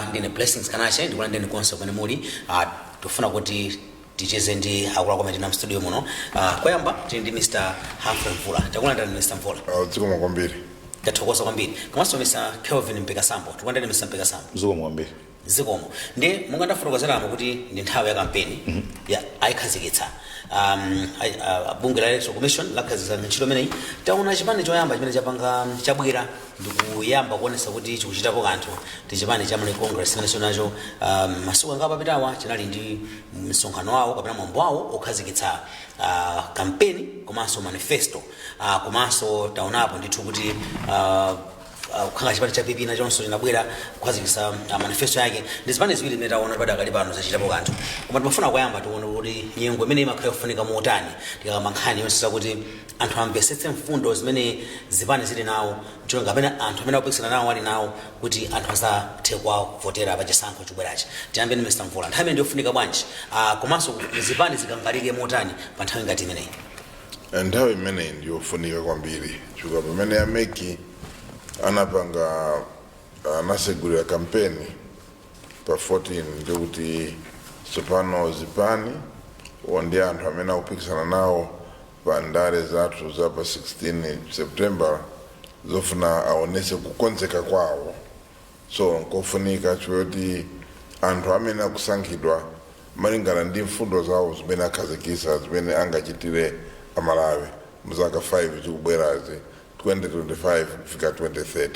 Langa ndine Blessings Kanache. Ndikulandireni konse kumene muli. Tifuna kuti ticheze ndi akuluakulu amene tili mstudio muno. Koyamba tili ndi Mr Humphrey Mvula. Takulandirani, Mr Mvula. Zikomo kwambiri. Tathokoza kwambiri. Komanso Mr Kelvin Mpekasambo. Tikulandirani, Mr Mpekasambo. Zikomo kwambiri. Zikomo. Ndi monga ndafotokozeramo kuti ndi nthawi ya kampeni ya ayikhazikitsa bungwe la Electoral Commission lakhazikitsa ntchito imeneyi. Taona chipani choyamba chimene chapanga, chabwera ndikuyamba kuonesa kuti chikuchitapo kanthu ndi chipani cha Malawi Congress, chimenenso nacho masiku angapo apitawa chinali ndi msonkhano wawo kapena mwambo wawo okhazikitsa kampeni komanso manifesto. Komanso taonapo ndithu kuti kukhala chipani cha PP nachonso chinabwera kukhazikitsa manifesto yake. Ndi zipani ziwiri zimene taona padakali pano zachitapo kanthu. Koma timafuna kuyamba tione kuti nyengo imene imakhala yofunika motani tikakamba nkhani yonse zakuti anthu amvesetse mfundo zimene zipani zili nawo, cholinga kapena anthu amene akupikisana nawo ali nawo, kuti anthu azathe kuwavotera pa chisankho chikubwerachi. Tiyambe ndi Mr Mvula. Nthawi imene ndiyofunika bwanji, komanso zipani zikangalike motani pa nthawi ngati imeneyi? Nthawi imeneyi ndiyofunika kwambiri chifukwa pamene a MEC anapanga, anasegulira kampeni pa 14, ndikuti tsopano zipani ndi anthu amene akupikisana nawo pa ndale zathu za pa 16 September zofuna aonese kukonzeka kwawo. So nkofunika choti anthu amene akusankhidwa malingana ndi mfundo zawo zimene akhazikisa, zimene angachitire Amalawi muzaka 5 zikubwerazi, 2025 kufika 2030.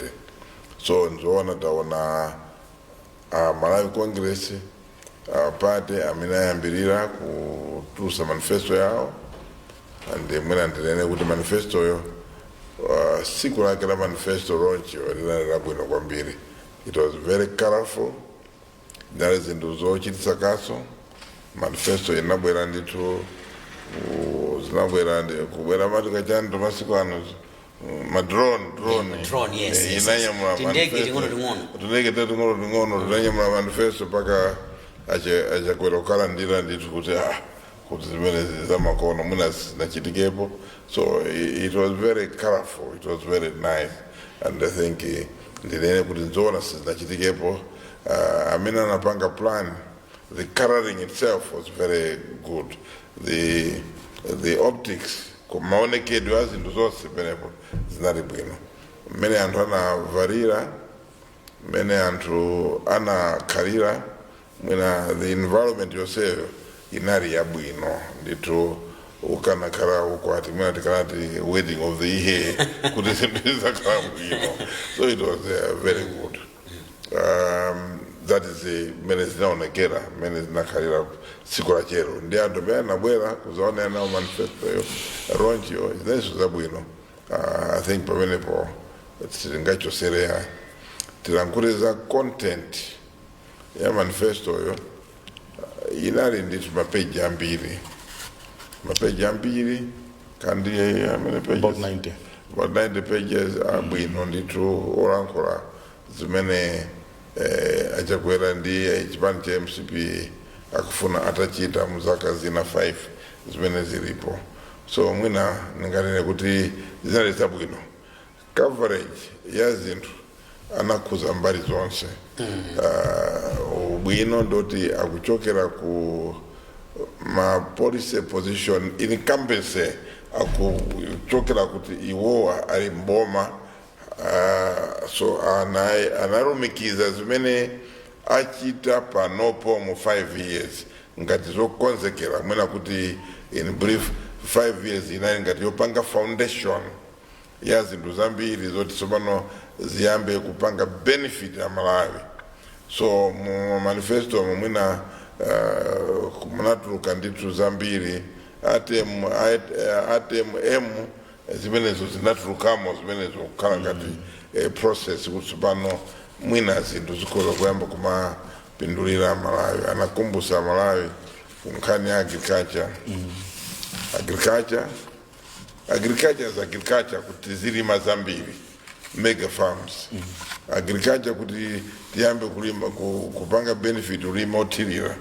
So nzoona taona Malawi Congress Party amene ayambirira kutulutsa manifesto yawo. And mwina ndinene kuti manifestoyo, siku lake la manifesto launch linali labwino kwambiri. It was very colorful, inali zinthu zochititsa kaso. Manifesto inabwera ndithu, zinabwera kubwera matika chani masiku ano, ma drone, drone. Drone, yes. Inanyamula Tindege manifesto. ting'ono ting'ono. Tindege ting'ono ting'ono tinanyamula manifesto paka achakwera kukalandira ndithu kuti kuti zimene zamakono mwina zinachitikepo. So it was very colorful, it was very nice, and I think ndinene kuti nzoona sizinachitikepo. Amene anapanga plan, the coloring itself was very good, the optics, maonekedwe a zinthu zonse penepo zinali bwino, mmene anthu anavalira, mmene anthu anakhalira, mwina the environment yonseyo inali yabwino ndithu. Ukanakhala ukwati, mwina tikanati wedding of the year, kuti zinthu zizakhala bwino. So it was very good. That is mmene zinaonekera, mmene zinakhalira tsiku lachero ndi anthu amene anabwera kuzaonera nawo manifesto yo launch yo, zinenso zabwino. I think pamenepo sitingachosereya. Tilankhule za content ya manifesto yo. Inali ndithu mapeji ambiri, mapeji ambiri kandi amene pages? About 90. About 90 pages abwino ndithu, olankhula zimene achakwera ndi chipani cha MCP akufuna atachita mu zaka zina 5 zimene zilipo. So mwina ndinganene kuti zinali zabwino. Coverage ya zinthu anakhuza mbali zonse. Ubwino ndoti akuchokera ku ma policy position incumbency, akuchokera kuti iwowa ali mboma. So analumikiza zimene achita panopo mu 5 years ngati zokonzekera. Mwina kuti in brief, 5 years inali ngati yopanga foundation ya zinthu zambiri zoti tsopano ziyambe kupanga benefit ya Malawi. So mu manifesto mwina munatuluka ndithu zambiri, ATM, ATM M, zimenezo zinatulukamo, zimenezo kukhala ngati process kuti tsopano mwina zinthu zikhoza kuyamba kumapindulira Malawi. Anakumbusa Malawi ku nkhani ya agriculture. Agriculture is agriculture kuti zilima zambiri, mega farms. Agriculture kuti tiyambe kulima, kupanga benefit ulima othirira.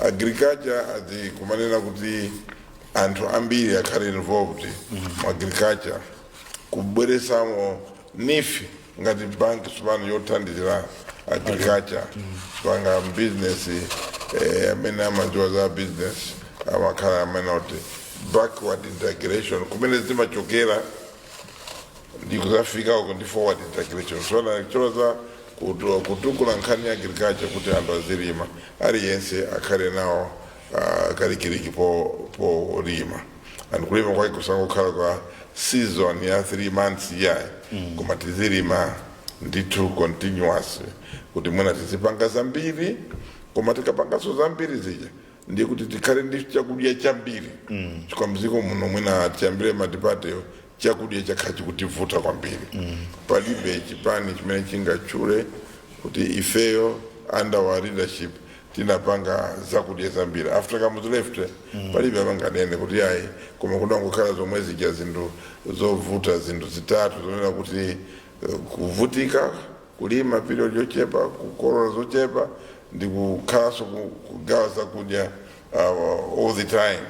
Agriculture azi kumanena kuti anthu ambiri akhale involved mu agriculture, kubweresamo NEEF ngati bank tsopano yothandizira. agriculture. Panga business, amene amadziwa za business amakhala amene kuti backward integration kumene zimachokera ndi kuzafika uko ndi forward integration. So na za kutukula nkhani ya agriculture kuti anthu azilima, aliyense akhale nawo kalikiliki polima, and kulima kwake kusangokhala kwa season ya 3 months yayi, koma tizilima ndithu continuous, kuti mwina tizipanga zambiri, koma tikapanganso zambiri zija ndiye kuti tikhale ndi chakudya chambiri, chifukwa mdziko muno, mwina tiyambire multipartyyo, chakudya chakhala chikutivuta kwambiri. Palibe chipani chimene chingatchule kuti ifeyo under our leadership tinapanga zakudya zambiri after Kamuzu left. Palibe amanganene kuti ayi, koma kunangokhala zomwe zija, zinthu zovuta, zinthu zitatu zonena kuti kuvutika kulima period yochepa, kukolola zochepa, ndi kukhalanso kugawa zakudya all the time.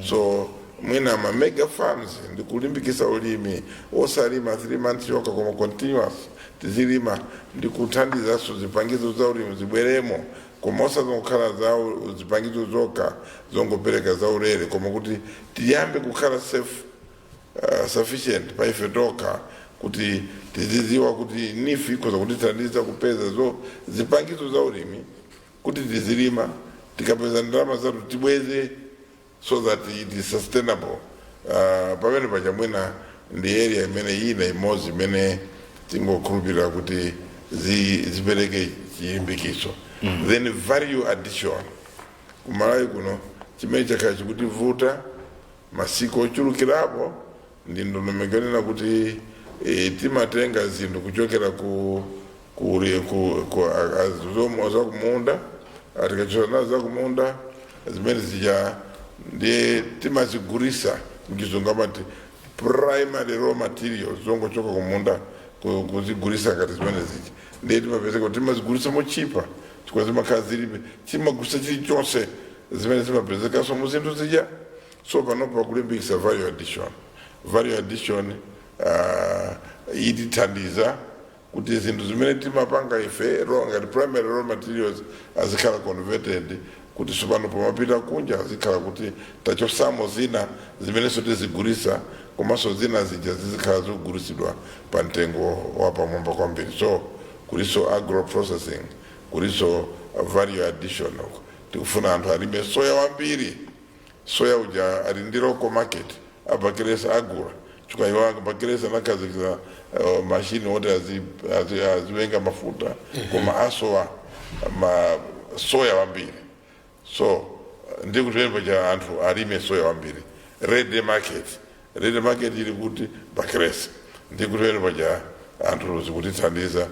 So mwina ma mega farms ndi kulimbikisa ulimi osalima 3 months yokha, koma continuous tizilima, ndi kuthandizanso zipangizo za ulimi zibweremo, koma osazongokhala za zipangizo zokha zongopereka za ulere, koma kuti tiyambe kukhala self sufficient pa ife tokha, kuti tizidziwa kuti NEEF ikhoza kutithandiza kupeza zo zipangizo za ulimi kuti tizilima, tikapeza ndalama zathu tibweze, so that it is sustainable. Pamene paja mwina ndi area imene ina imodzi imene tingokhulupirira kuti zipereke chiyimbikiso. Then value addition kuMalawi kuno, chimene chakhala chikutivuta masiku ochulukirapo ndi ndondomeko yonena kuti timatenga zinthu kuchokera ku zakumunda. Tikachoka nazo zakumunda zimene zija, ndiye timazigurisa, mchizungu amati primary raw materials, zongochoka kumunda kuzigurisa ngati zimene zija, ndiye timapezeka kuti timazigurisa mochipa chifukwa zimakhala zilibe, timagurisa chilichonse zimene zimapezekanso mu zinthu zija. So panopo pakulimbikisa value addition. Value addition itithandiza kuti zinthu zimene timapanga ife raw, ngati primary raw materials, azikhala converted, kuti sopano pomapita kunja azikhala kuti tachosamo zina zimenenso tizigulisa, komanso zina zija zizikhala zikugulitsidwa pa mtengo wa pamwamba kwambiri. So kuliso agro processing, kuliso value addition uko. Tikufuna anthu alime soya wambiri. Soya uja ali ndi local market, aBakiresa agula, chifukwa iwo aBakiresa anakhazikitsa mashini oti aziwenga mafuta, koma asowa ma soya wambiri. So ndi kuti pamene cha anthu alime soya wambiri, ready market. Ready market ili kuti? Bakiresa. Ndi kuti pamene paja anthu zikutithandiza.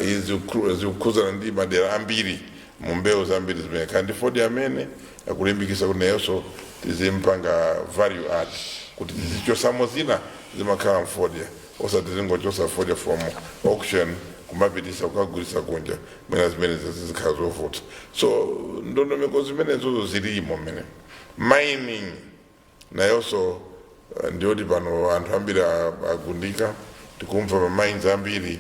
Izi zikukhuzana ndi madera ambiri mu mbewu zambiri zimene kandi fodya amene akulimbikisa kuti nayonso tizimpanga value add, kuti tizichosamo zina zimakhala mfodya, osati zingochosa fodya from auction kumapitisa kukagulisa kunja, mwina zimene zizikhala zovuta. So ndondomeko zimenezozo zilimo mmene. Mining nayonso ndiyoti pano anthu ambiri agundika, tikumva ma mines ambiri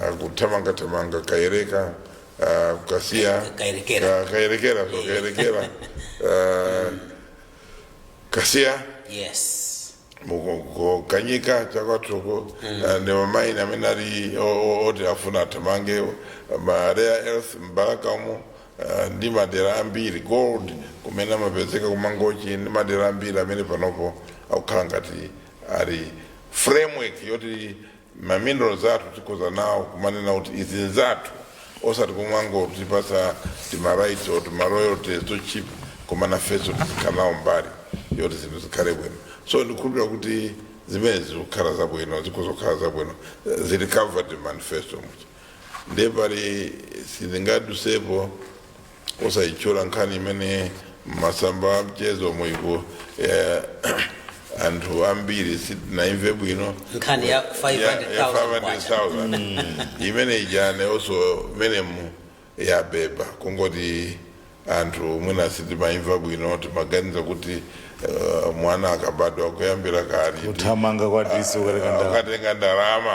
akuthamangathamanga, Kayereka, Kukasiya. Kayerekera. Kayerekera, so Kayerekera, Kasiya, Kanyika chakwathuko, ndi ma mine amene ali oti afuna athamange, ma rare earth mBalaka umo, ndi madera ambiri, gold kumene amapezeka kuMangochi, ndi madera ambiri amene panopo akukhala ngati ali framework yoti ma minerals athu tikhoza nawo kumanena kuti izi nzathu, osati kumangotipasa tima rights or tima royalties tochipa, koma nafenso tizikhala nawo mbali yoti zinthu zikhale bwino. So ndikhulupirira kuti zimene zikukhala zabwino, zikhoza kukhala zabwino, zili covered manifesto muja. Ndiye pali sindingadusepo osayitchula nkhani imene masamba mchezo muiku anthu ambiri sitinaimve bwino. Nkhani ya 500,000 kwacha. 500,000 imene ija nayonso imenemu yabeba, kungoti Anthu mwina sitimaimva bwino, timaganiza kuti mwana akabadwa kuyambira kali Kuthamanga kwa DC ukatenga ndalama. Ukatenga ndalama,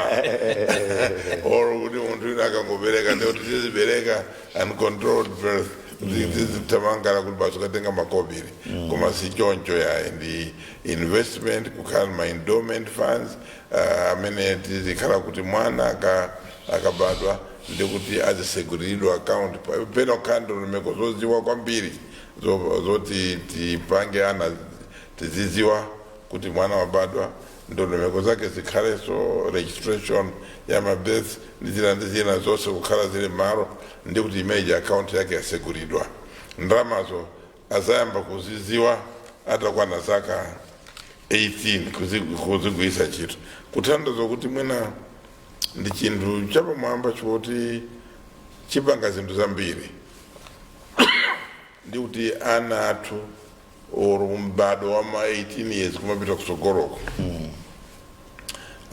or kuti munthu wina akangobereka ndekuti tizibereka uncontrolled birth, tizithamangala kuti basi ukatenga makobiri. Koma si choncho yayi. Ndi investment, kukhala ma endowment funds amene tizikhala kuti mwana akabadwa ndikuti aziseguliridwa account pena kukhala ndondomeko zoziwa kwambiri zoti tipange ana tiziziwa kuti mwana wabadwa, ndondomeko zake zikhaleso, registration ya mabirth ndi zina ndi zina zonse kukhala zili malo, ndi kuti imeneji account yake yasegulidwa. Ndalamazo azayamba kuziziwa atakwana zaka 18 kuzigwiritsa ntchito, kuthandiza kuti mwina ndi chinthu chapamwamba choti chipanga zinthu zambiri, ndi kuti ana athu or m'bado wa ma 18 years kumapita kusogoloko,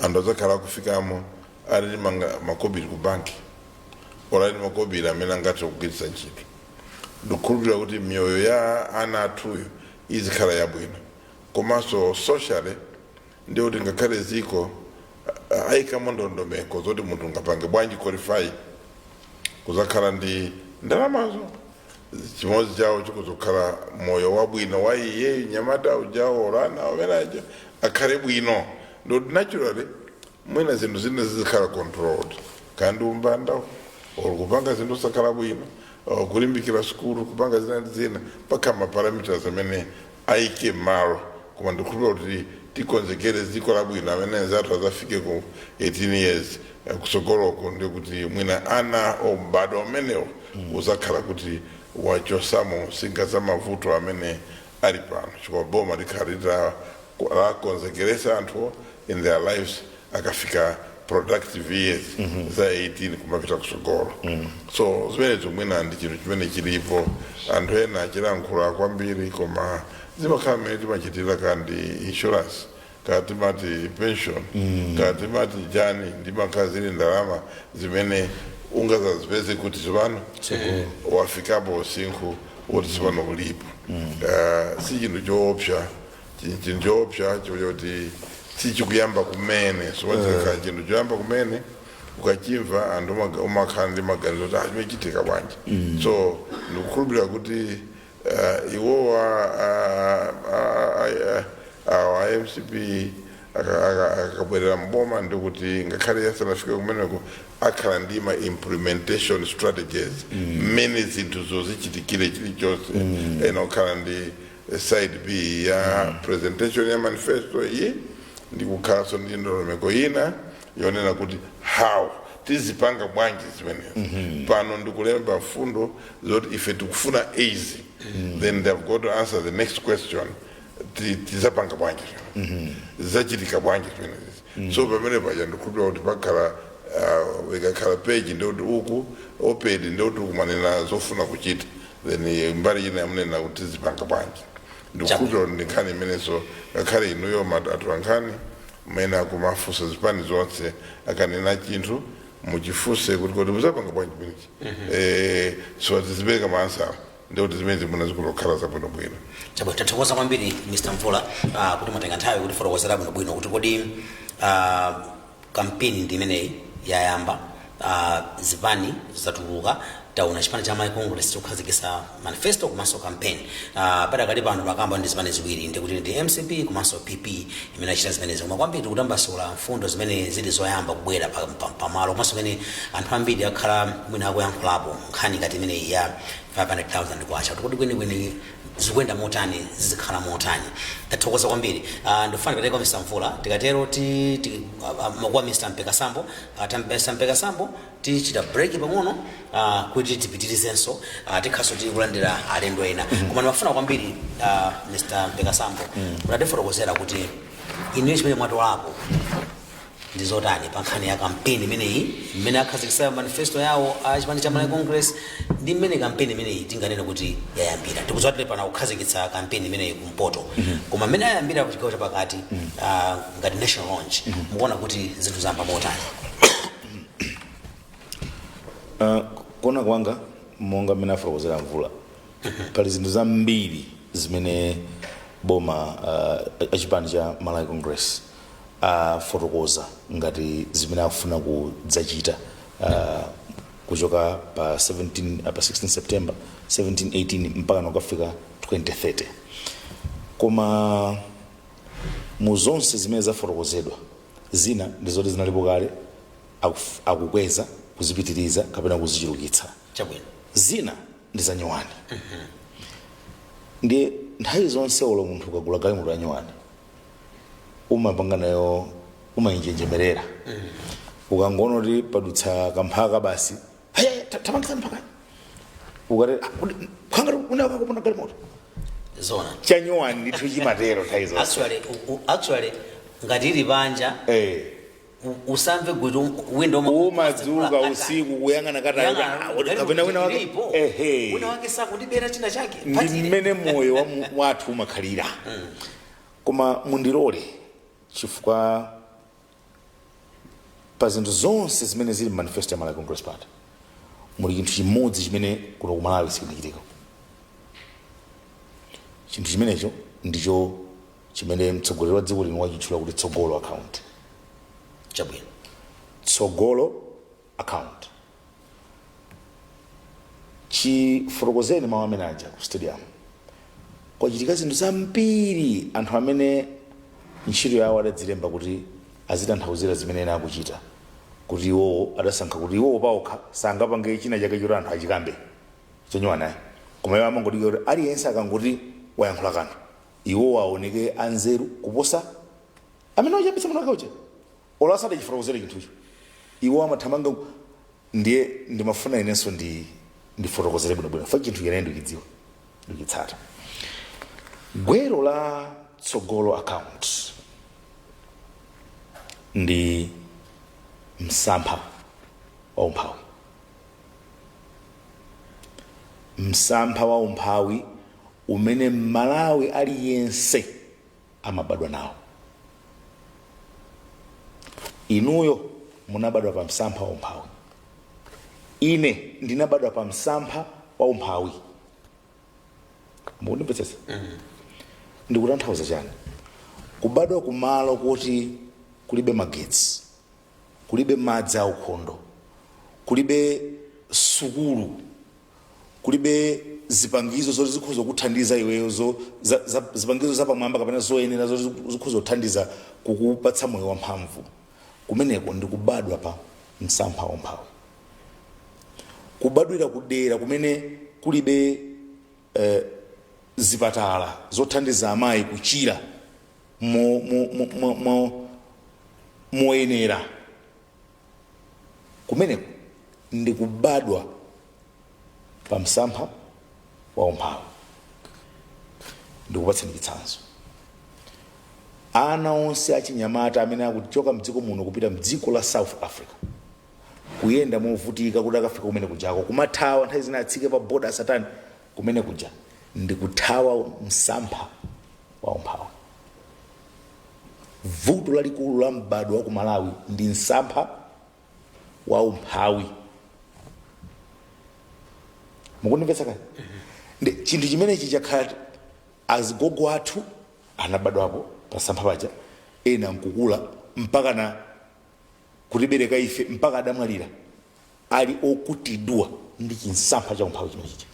anthu adzakhala akufikamo ali ndi makobiri ku banki or ali ndi makobiri amene angathe kugwiritsa ntchito. Ndikukhulupirira kuti miyoyo ya ana athuyo izikhala yabwino. Komanso socially, ndi kuti ngakhale ziko ayikamo ndondomeko zoti munthu ungapange bwanji qualify kuzakhala ndi ndalamazo, chimodzi chawo chikuzokhala moyo wabwino wa iye nyamata ujawo olana amene aja akhale bwino. Ndoti naturally mwina zinthu zina zizikhala controlled, kandi umbanda or kupanga zinthu zosakhala bwino or kulimbikira sukulu, kupanga zina ndi zina, pakhala ma parameters amene ayike malo. Koma ndikukhulupirira kuti tikonzekere dziko labwino amene anzathu azafike ku 18 years kusogoloko, ndikuti mwina ana obadwa umenewo uzakhala kuti wachosamo msinga za mavuto amene ali pano, chifukwa boma likhala lita lakonzekeresa anthu in their lives akafika productive years za 18 kumapita kusogolo. So zimenezo mwina ndi chinthu chimene chilipo, anthu ena achilankhula kwambiri, koma zimakhala mmene timachitira kandi insurance, kati timati pension, kati timati chani, ndimakhala zili ndalama zimene ungazazipeze kuti tsopano wafikapo usinkhu woti tsopano ulipo. Si chinthu choopsa, chinthu choopsa choti sichikuyamba kumene. So chikakhala chinthu choyamba kumene ukachimva, anthu umakhala ndi maganizo kuti, "Ah, chimene chitika bwanji?" So ndikukhulupirira kuti iwowa awa MCP akabwerera mboma, ndikuti ngakhale asanafike kumeneko akhala ndi ma implementation strategies mmene zinthu zozichitikire chilichonse. Ena okhala ndi side B ya presentation ya manifesto iyi, ndi kukhalanso ndi ndondomeko ina yonena kuti how tizipanga bwanji zimenezi. Pano ndikulemba mfundo zoti ife tikufuna izi, then they've got to answer the next question: tizapanga bwanji zimenezi, zachitika bwanji zimenezi? So pamene paja ndikukhulupirira kuti pakhala ikakhala page, ndikuti uku op-ed, ndikuti ukumanena zofuna kuchita, then mbali ina yamunena kuti tizipanga bwanji. Ndikukhulupirira kuti ndi nkhani imenenso ngakhale inuyo atolankhani mmene akumafunsa zipani zonse, akanena chinthu muchifunse kuti, "Kodi muzapanga bwanji chimenechi?" So tizipereka ma answer, ndikuti zimene zimuna zikutokhala zabwinobwino. Chabwino, tathokoza kwambiri Mr Mvula kuti mwatenga nthawi kuti fotokozera bwinobwino kuti kodi kampeni ndi imeneyi yayamba, zipani zatuluka. Taona chipani cha Malawi Congress chikukhazikitsa manifesto komanso campaign. Padakali pano makamba ndi zipani ziwiri, ndikuti ndi MCP komanso PP imene achita zimenezi. Koma kwambiri tikutambasula mfundo zimene zili zoyamba kubwera pamalo komanso zimene anthu ambiri akhala mwina akuyankhulapo, nkhani ngati imeneyi ya 500,000 kwacha, kuti kodi kwenikweni zikuyenda motani, zizikhala motani? Tathokoza kwambiri. Ndikufana ndipateke kwa Mr Mvula. Tikatero ti kwa Mr Mpekasambo. Mr Mpekasambo, tichita break pang'ono kuti tipitirizenso, tikhaso tikulandira alendo ena. Koma ndimafuna kwambiri, Mr Mpekasambo, kuti atifotokozera kuti inuyo chimene mwatolapo ndi zotani pa nkhani ya kampeni imeneyi, mmene akhazikitsa manifesto yawo a chipani cha Malawi Congress, ndi mmene kampeni imeneyi tinganene kuti yayambira. Tikudziwa tili pano kukhazikitsa kampeni imeneyi kumpoto, koma mmene ayambira ku chigawo chapakati, ngati national launch, mukuona kuti zinthu zayamba motani? Kuona kwanga, monga mmene afotokozera Mvula, Pali zinthu zambiri zimene boma, achipani cha Malawi Congress afotokoza ngati zimene akufuna kudzachita kuchoka pa 17, pa 16 September 17 18 mpaka nakafika 2030. Koma mu zonse zimene zafotokozedwa, zina ndi zoti zinalipo kale, akukweza, kuzipitiriza kapena kuzichulukitsa. Zina ndi zanyuwani. Ndiye nthawi zonse olo munthu ukagula galimoto yanyuwani, umapanga nayo, umayinjenjemerera. Ukangoona kuti padutsa kamphaka, basi, haya, tamangisa mphaka. Ukati, "Ah, kodi khanga unakakupona galimoto?" Zona. Chanyuwani ndithu chimatero nthawi zonse. Actually, ngati ili panja, usamve kuti window Umadzuka usiku kuyang'ana katayo, kapena wina wake, ehe. Wina wake sakundibera china chake. Ndi Patire. mmene moyo wathu umakhalira. Koma mundilole, chifukwa pa zinthu zonse zimene zili manifesto ya Malawi Congress Party, muli chinthu chimodzi chimene kuno ku Malawi sikuchitika. Chinthu chimenecho ndicho chimene mtsogoleri wa dziko lino wachitchula kuti Tsogolo Account. Tsogolo Account. Chifotokozeni mawu amene aja ku stadium, kwachitika zinthu zambiri. Anthu amene ntchito yawo adadzilemba kuti azitanthauzira zimene ena akuchita, kuti iwowo adasankha kuti iwowo paokha sangapange china chake choti anthu achikambe chonyuwanayi, koma iwo amangodika kuti aliyense akangoti wayankhula kanthu, iwowo aoneke anzeru kuposa amene wachambitsa munthu wake uja, olo asadachifotokozere chinthucho. Iwo amathamanga. Ndiye ndimafuna inenso ndifotokozere bwinobwino fa chinthu chene ndikuchidziwa, ndikuchitsata. Gwero la Tsogolo Account ndi msampha wa umphawi, msampha wa umphawi umene Mmalawi aliyense amabadwa nawo. Inuyo munabadwa pa msampha wa umphawi, ine ndinabadwa pa msampha wa umphawi. Mukundimvetsetsa? Ndikutanthauza chani? Kubadwa kumalo kuti kulibe magetsi, kulibe madzi aukhondo, kulibe sukulu, kulibe zipangizo zoti zikhoza kuthandiza iweyo, zipangizo zapamwamba kapena zoyenera zoti zikhoza kuthandiza kukupatsa moyo wamphamvu, kumeneko ndi kubadwa pa msampha wamphawi. Kubadwira kudera kumene kulibe zipatala zothandiza amayi kuchira moyenera, kumeneko ndi kubadwa pa msampha wa umphawi. Ndikupatseni chitsanzo. Ana onse achinyamata amene akuchoka mdziko muno kupita mdziko la South Africa, kuyenda movutika kuti akafika kumene kujako, kumathawa nthawi zina atsike pa boda asatani, kumene kuja ndi kuthawa msampha wa umphawi. Vuto lalikulu la m'badwo wa ku Malawi ndi msampha wa umphawi. Mukundimvetsa kani? Ndi chinthu chimenechi chakhala azigogo athu anabadwapo pa msampha paja, ena nkukula mpaka na kutibereka ife, mpaka adamwalira ali okutidwa ndi chinsampha cha umphawi chimene chicha.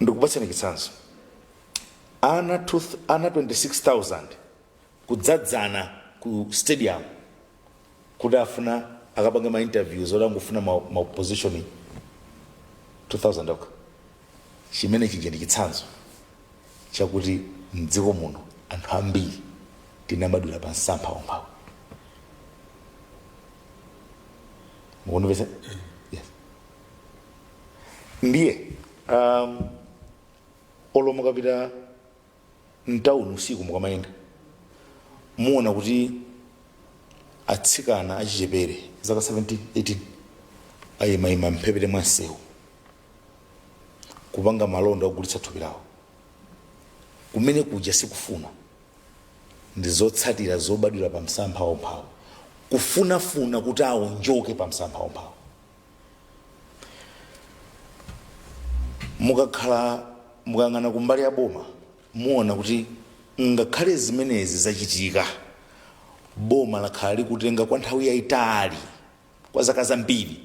Ndikupatsani chitsanzo. Ana 26,000 kudzadzana ku stadium kuti afuna akapange ma interviews oti angofuna ma position 2000 okha. Chimene chija ndi chitsanzo chakuti mdziko muno anthu ambiri tinabadwira pa msampha wamphawi. Mukundimvetsa? Yes. Ndiye olo mukapita mtawuni usiku, mukamayenda muona kuti atsikana achichepere zaka 17, 18 ayimayima mphepete mwa msewu kupanga malonda ogulitsa thupi lawo. Kumene kuja sikufuna, ndi zotsatira zobadwira pa msampha wamphawi, kufunafuna kuti awonjoke pa msampha wamphawi. Mukakhala mukayang'ana kumbali ya boma, muona kuti ngakhale zimenezi zachitika, boma lakhala likutenga kwa nthawi yayitali, kwa zaka zambiri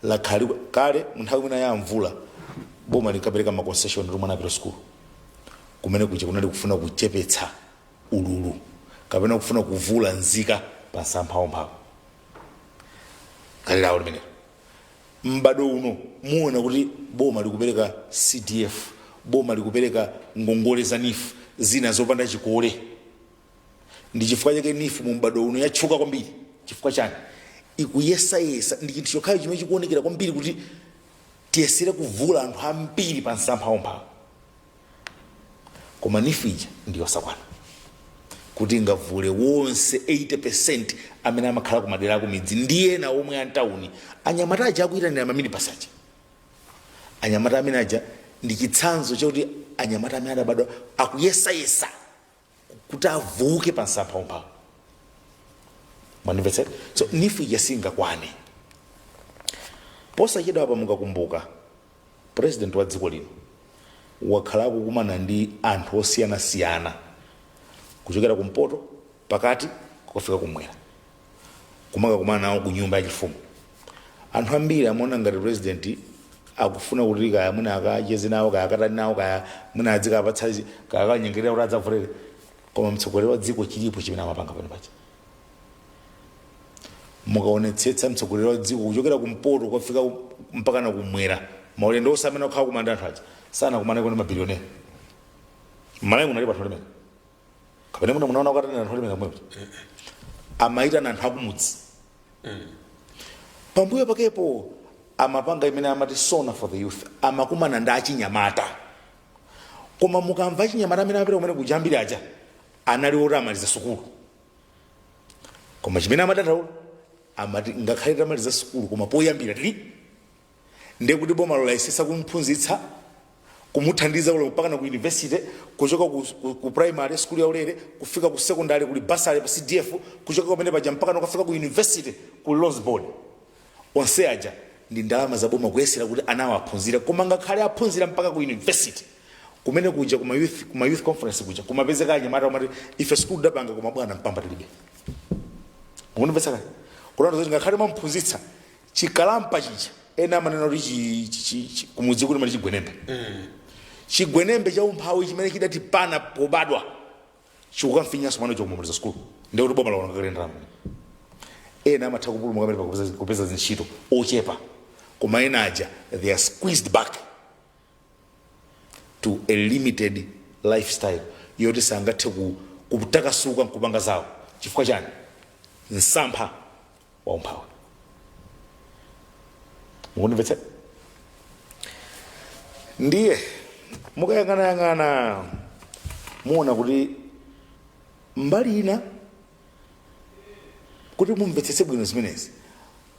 lakhala kale mu nthawi mwina ya mvula boma linkapereka ma concession kuti mwana apita sukulu. Kumene kuja kunali kufuna kuchepetsa ululu kapena kufuna kuvula nzika pa msampha waumphawi. Kale lawo limenelo. M'bado uno muona kuti boma likupereka CDF, boma likupereka ngongole za NEEF zina zopanda chikole. Ndi chifukwa chake NEEF mu m'bado uno yatchuka kwambiri. Chifukwa chani? Ikuyesayesa, ndi chinthu chokhacho chimene chikuonekera kwambiri kuti tiyesere kuvula anthu ambiri pa msampha waumphawi. Koma NEEF ija ndiyosakwana kuti ingavule wonse 80% amene amakhala kumadera akumidzi ndi ena omwe antawuni. Anyamata aja akuyitanira maminibus aja, anyamata amene aja ndi chitsanzo chakuti anyamata amene adabadwa akuyesayesa kuti avuke pa msampha waumphawi. Mwandimvetsera? So NEEF ija singakwane. Posachedwa apa, mukakumbuka, president wa dziko lino wakhala akukumana ndi anthu osiyanasiyana kuchokera kumpoto, pakati, kukafika kumwera, kumakakumana nawo ku nyumba yachifumu. Anthu ambiri amaona ngati president akufuna kuti kaya mwina akacheze nawo, kaya akatani nawo, kaya mwina adzikapatsa, kaya akanyengerera kuti adzavulere. Koma mtsogoleri wa dziko chilipo chimene amapanga pano paja. Mukaonetsetsa, mtsogoleri wa dziko kuchokera kumpoto kukafika mpaka na kumwera, maulendo onse amene akhala kumanda anthu aja, sanakumaneko ndi mabilionera. Mmalawi munali pathu limene kapena muna munaona kukatanira anthu olemera kumwepo? Amayitana anthu akumudzi. Pambuyo pakepo amapanga imene amati SONA for the youth, amakumana ndi achinyamata. Koma mukamva achinyamata amene amapita kumene kuja, ambiri aja anali oti amaliza sukulu. Koma chimene amadandaula, amati ngakhale tamaliza sukulu, koma poyambira tili ndiye kuti boma layesesa kumphunzitsa, kumuthandiza ule mpaka na ku university, kuchoka ku primary school ya ulere kufika ku secondary kuli bursary pa CDF, kuchoka kumene paja mpaka nakafika ku university ku loans board. Onse aja ndi ndalama za boma kuyesera kuti anawo aphunzire. Koma ngakhale aphunzira mpaka ku university, kumene kuja kuma youth conference kuja kumapezeka anyamata amati ife sukulu tidapanga, koma bwana mpamba tilibe. Mukunimvetsa kale? Kulanda zoti ngakhale mwamphunzitsa, chikalampa chija ena amanena kuti kumudzi kuti mali chigwenembe, chigwenembe cha umphawi chimene chidatipana pobadwa chikukamfinyanso mwana chokumamaliza sukulu. Ndiye kuti boma laona kakale ndalama. Ena amatha kupulumuka pamene kupeza zintchito, ochepa, koma ena aja they are squeezed back to a limited lifestyle yoti sangathe kutakasuka nkupanga zawo. Chifukwa chani? Msampha wa umphawi. Mukundimvetsa? Ndiye mukayang'anayang'ana muona kuti mbali ina, kuti mumvetsetse bwino zimenezi,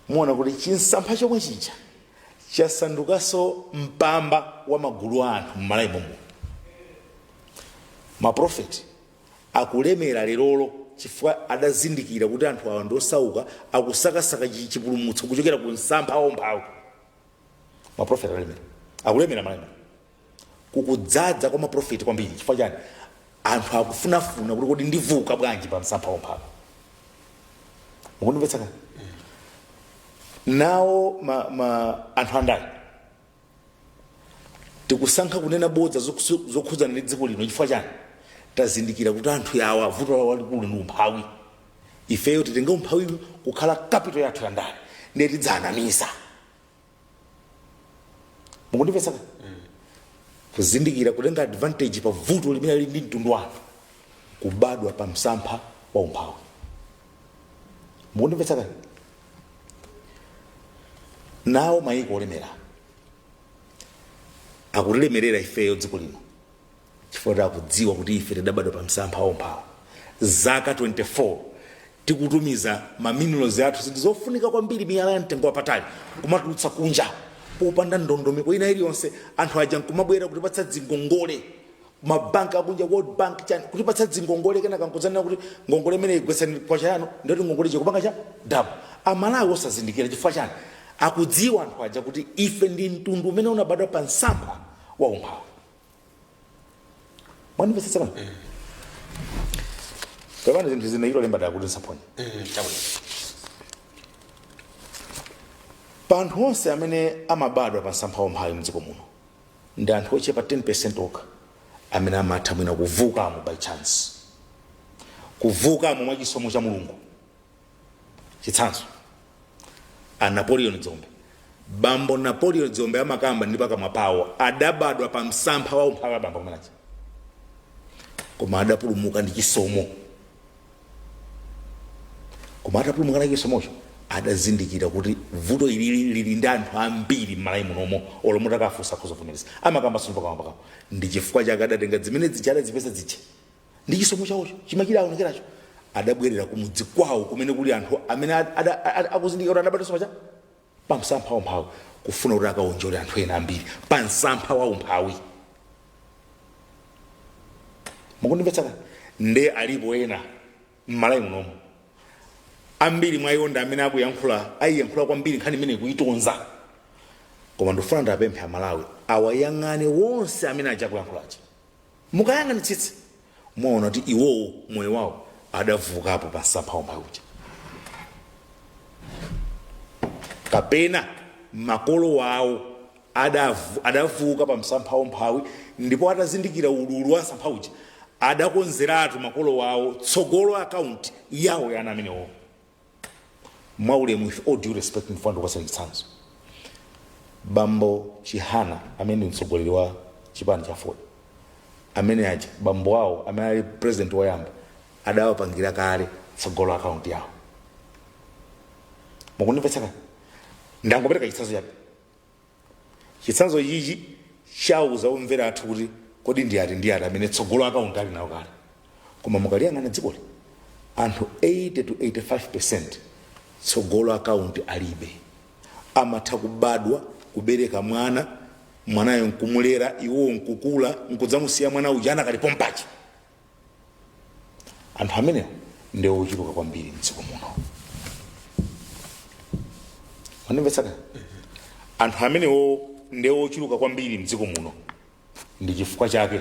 muona kuti chinsampha chomwe chija chasandukanso mpamba wa magulu a anthu m'Malawi momwe. Maprofeti akulemera lerolo chifukwa adazindikira kuti anthu awa ndi osauka, akusakasaka chipulumutso kuchokera ku msampha waumphawi. Maprofeti alemera, akulemera Malawi kukudzadza kwa maprofeti kwambiri. Chifukwa chani? Anthu akufunafuna kuti kodi ndivuka bwanji pa msampha waumphawi? Mukundimvetsa kani? Nawo ma anthu andale tikusankha kunena bodza zokhudzana ndi dziko lino. Chifukwa chani? Tazindikira kuti anthu yawa vuto lawo lalikulu ndi umphawi. Ifeyo titenge umphawi kukhala capital yathu ya ndale, ndiye tidzanamiza. Mukundimvetsa? Kuzindikira kutenga advantage pa vuto limene lili ndi mtundu wanu, kubadwa pa msampha wa umphawi. Mukundimvetsa kani? Nawo mayiko olemera akutilemerera ifeyo dziko lino chifukwa akudziwa kuti ife tidabadwa pa msampha wa umphawi. Zaka 24 tikutumiza ma minerals athu, zinthu zofunika kwambiri, miyala ya mtengo wapatali, kumatulutsa kunja popanda ndondomeko ina iliyonse. Anthu aja nkumabwera kutipatsa dzingongole, mabanki akunja, World Bank, chani, kutipatsa dzingongole, kenaka nkudzanena kuti ngongole imene igwetsani kwacha yanu, ndoti ngongole chikupanga cha double. Amalawi osazindikira. Chifukwa chani? Akudziwa anthu aja kuti ife ndi mtundu umene unabadwa pa msampha wa umphawi. Mwandimvetsetsa pano? Pepani, zinthu zine ilo lemba dakuti nsaphonye. Chabwino. Pa anthu onse amene amabadwa pa msampha wa umphawi mdziko muno, ndi anthu ochepa 10% okha amene amatha mwina kuvukamo by chance, kuvukamo mwa chisomo cha Mulungu. Chitsanzo, a Napoleon Dzombe, Bambo Napoleon Dzombe, amakamba ndi pakamwa pawo, adabadwa pa msampha wa umphawi abambo kumenachi, koma adapulumuka ndi chisomo. Koma atapulumuka ndi chisomocho, adazindikira kuti vuto ilili lili ndi anthu ambiri m'Malawi munomo. Olo mutakafunsa, akhozovomereza, amakamba sino pakamwa pakamwa. Ndi chifukwa chake adatenga zimene zija adazipeza zija ndi chisomo chawocho chimachira aonekeracho, adabwerera kumudzi kwawo kumene kuli anthu amene akuzindikira kuti adabadwa somacha pa msampha wa umphawi, kufuna kuti akaonjole anthu ena ambiri pa msampha wa umphawi. Mukundimvetsa? Nde alipo ena m'Malawi munomo, ambiri mwa iwo ndi amene akuyankhula, ayiyankhula kwambiri nkhani imene kuyitonza. Koma ndikufuna ndapemphe Amalawi awayang'ane wonse amene aja akuyankhulachi. Mukayang'anitsitse, muona kuti iwowo moyo wawo adavukapo pa msampha wa umphawi uja, kapena makolo wawo adavuka pa msampha wa umphawi, ndipo atazindikira ululu wa msampha uja, adakonzeratu makolo wawo tsogolo akaunti yawo yana amenewo. Mwaulemu, with all due respect, ndifuna ndikupatseni chitsanzo. Bambo Chihana, amene ndi mtsogoleri wa chipani cha Aford, amene aja bambo awo amene ali president woyamba adawapangira kale tsogolo akaunti yawo. Mukundimvetsa? Ndangopereka chitsanzo chabe. Chitsanzo chichi chauza omvera athu kuti kodi ndi ati ndi ati amene tsogolo akaunti ali nawo kale. Koma mukaliyang'ana dzikoli, anthu 80 to 85% tsogolo akaunti alibe. Amatha kubadwa, kubereka mwana, mwanayo nkumulera, iwowo nkukula, nkudzamusiya mwana uja anakali pompachi. Anthu amenewo ndi ochuluka kwambiri mdziko muno. Mwandimvetsa? Anthu amenewo ndi ochuluka kwambiri mdziko muno. Ndi chifukwa chake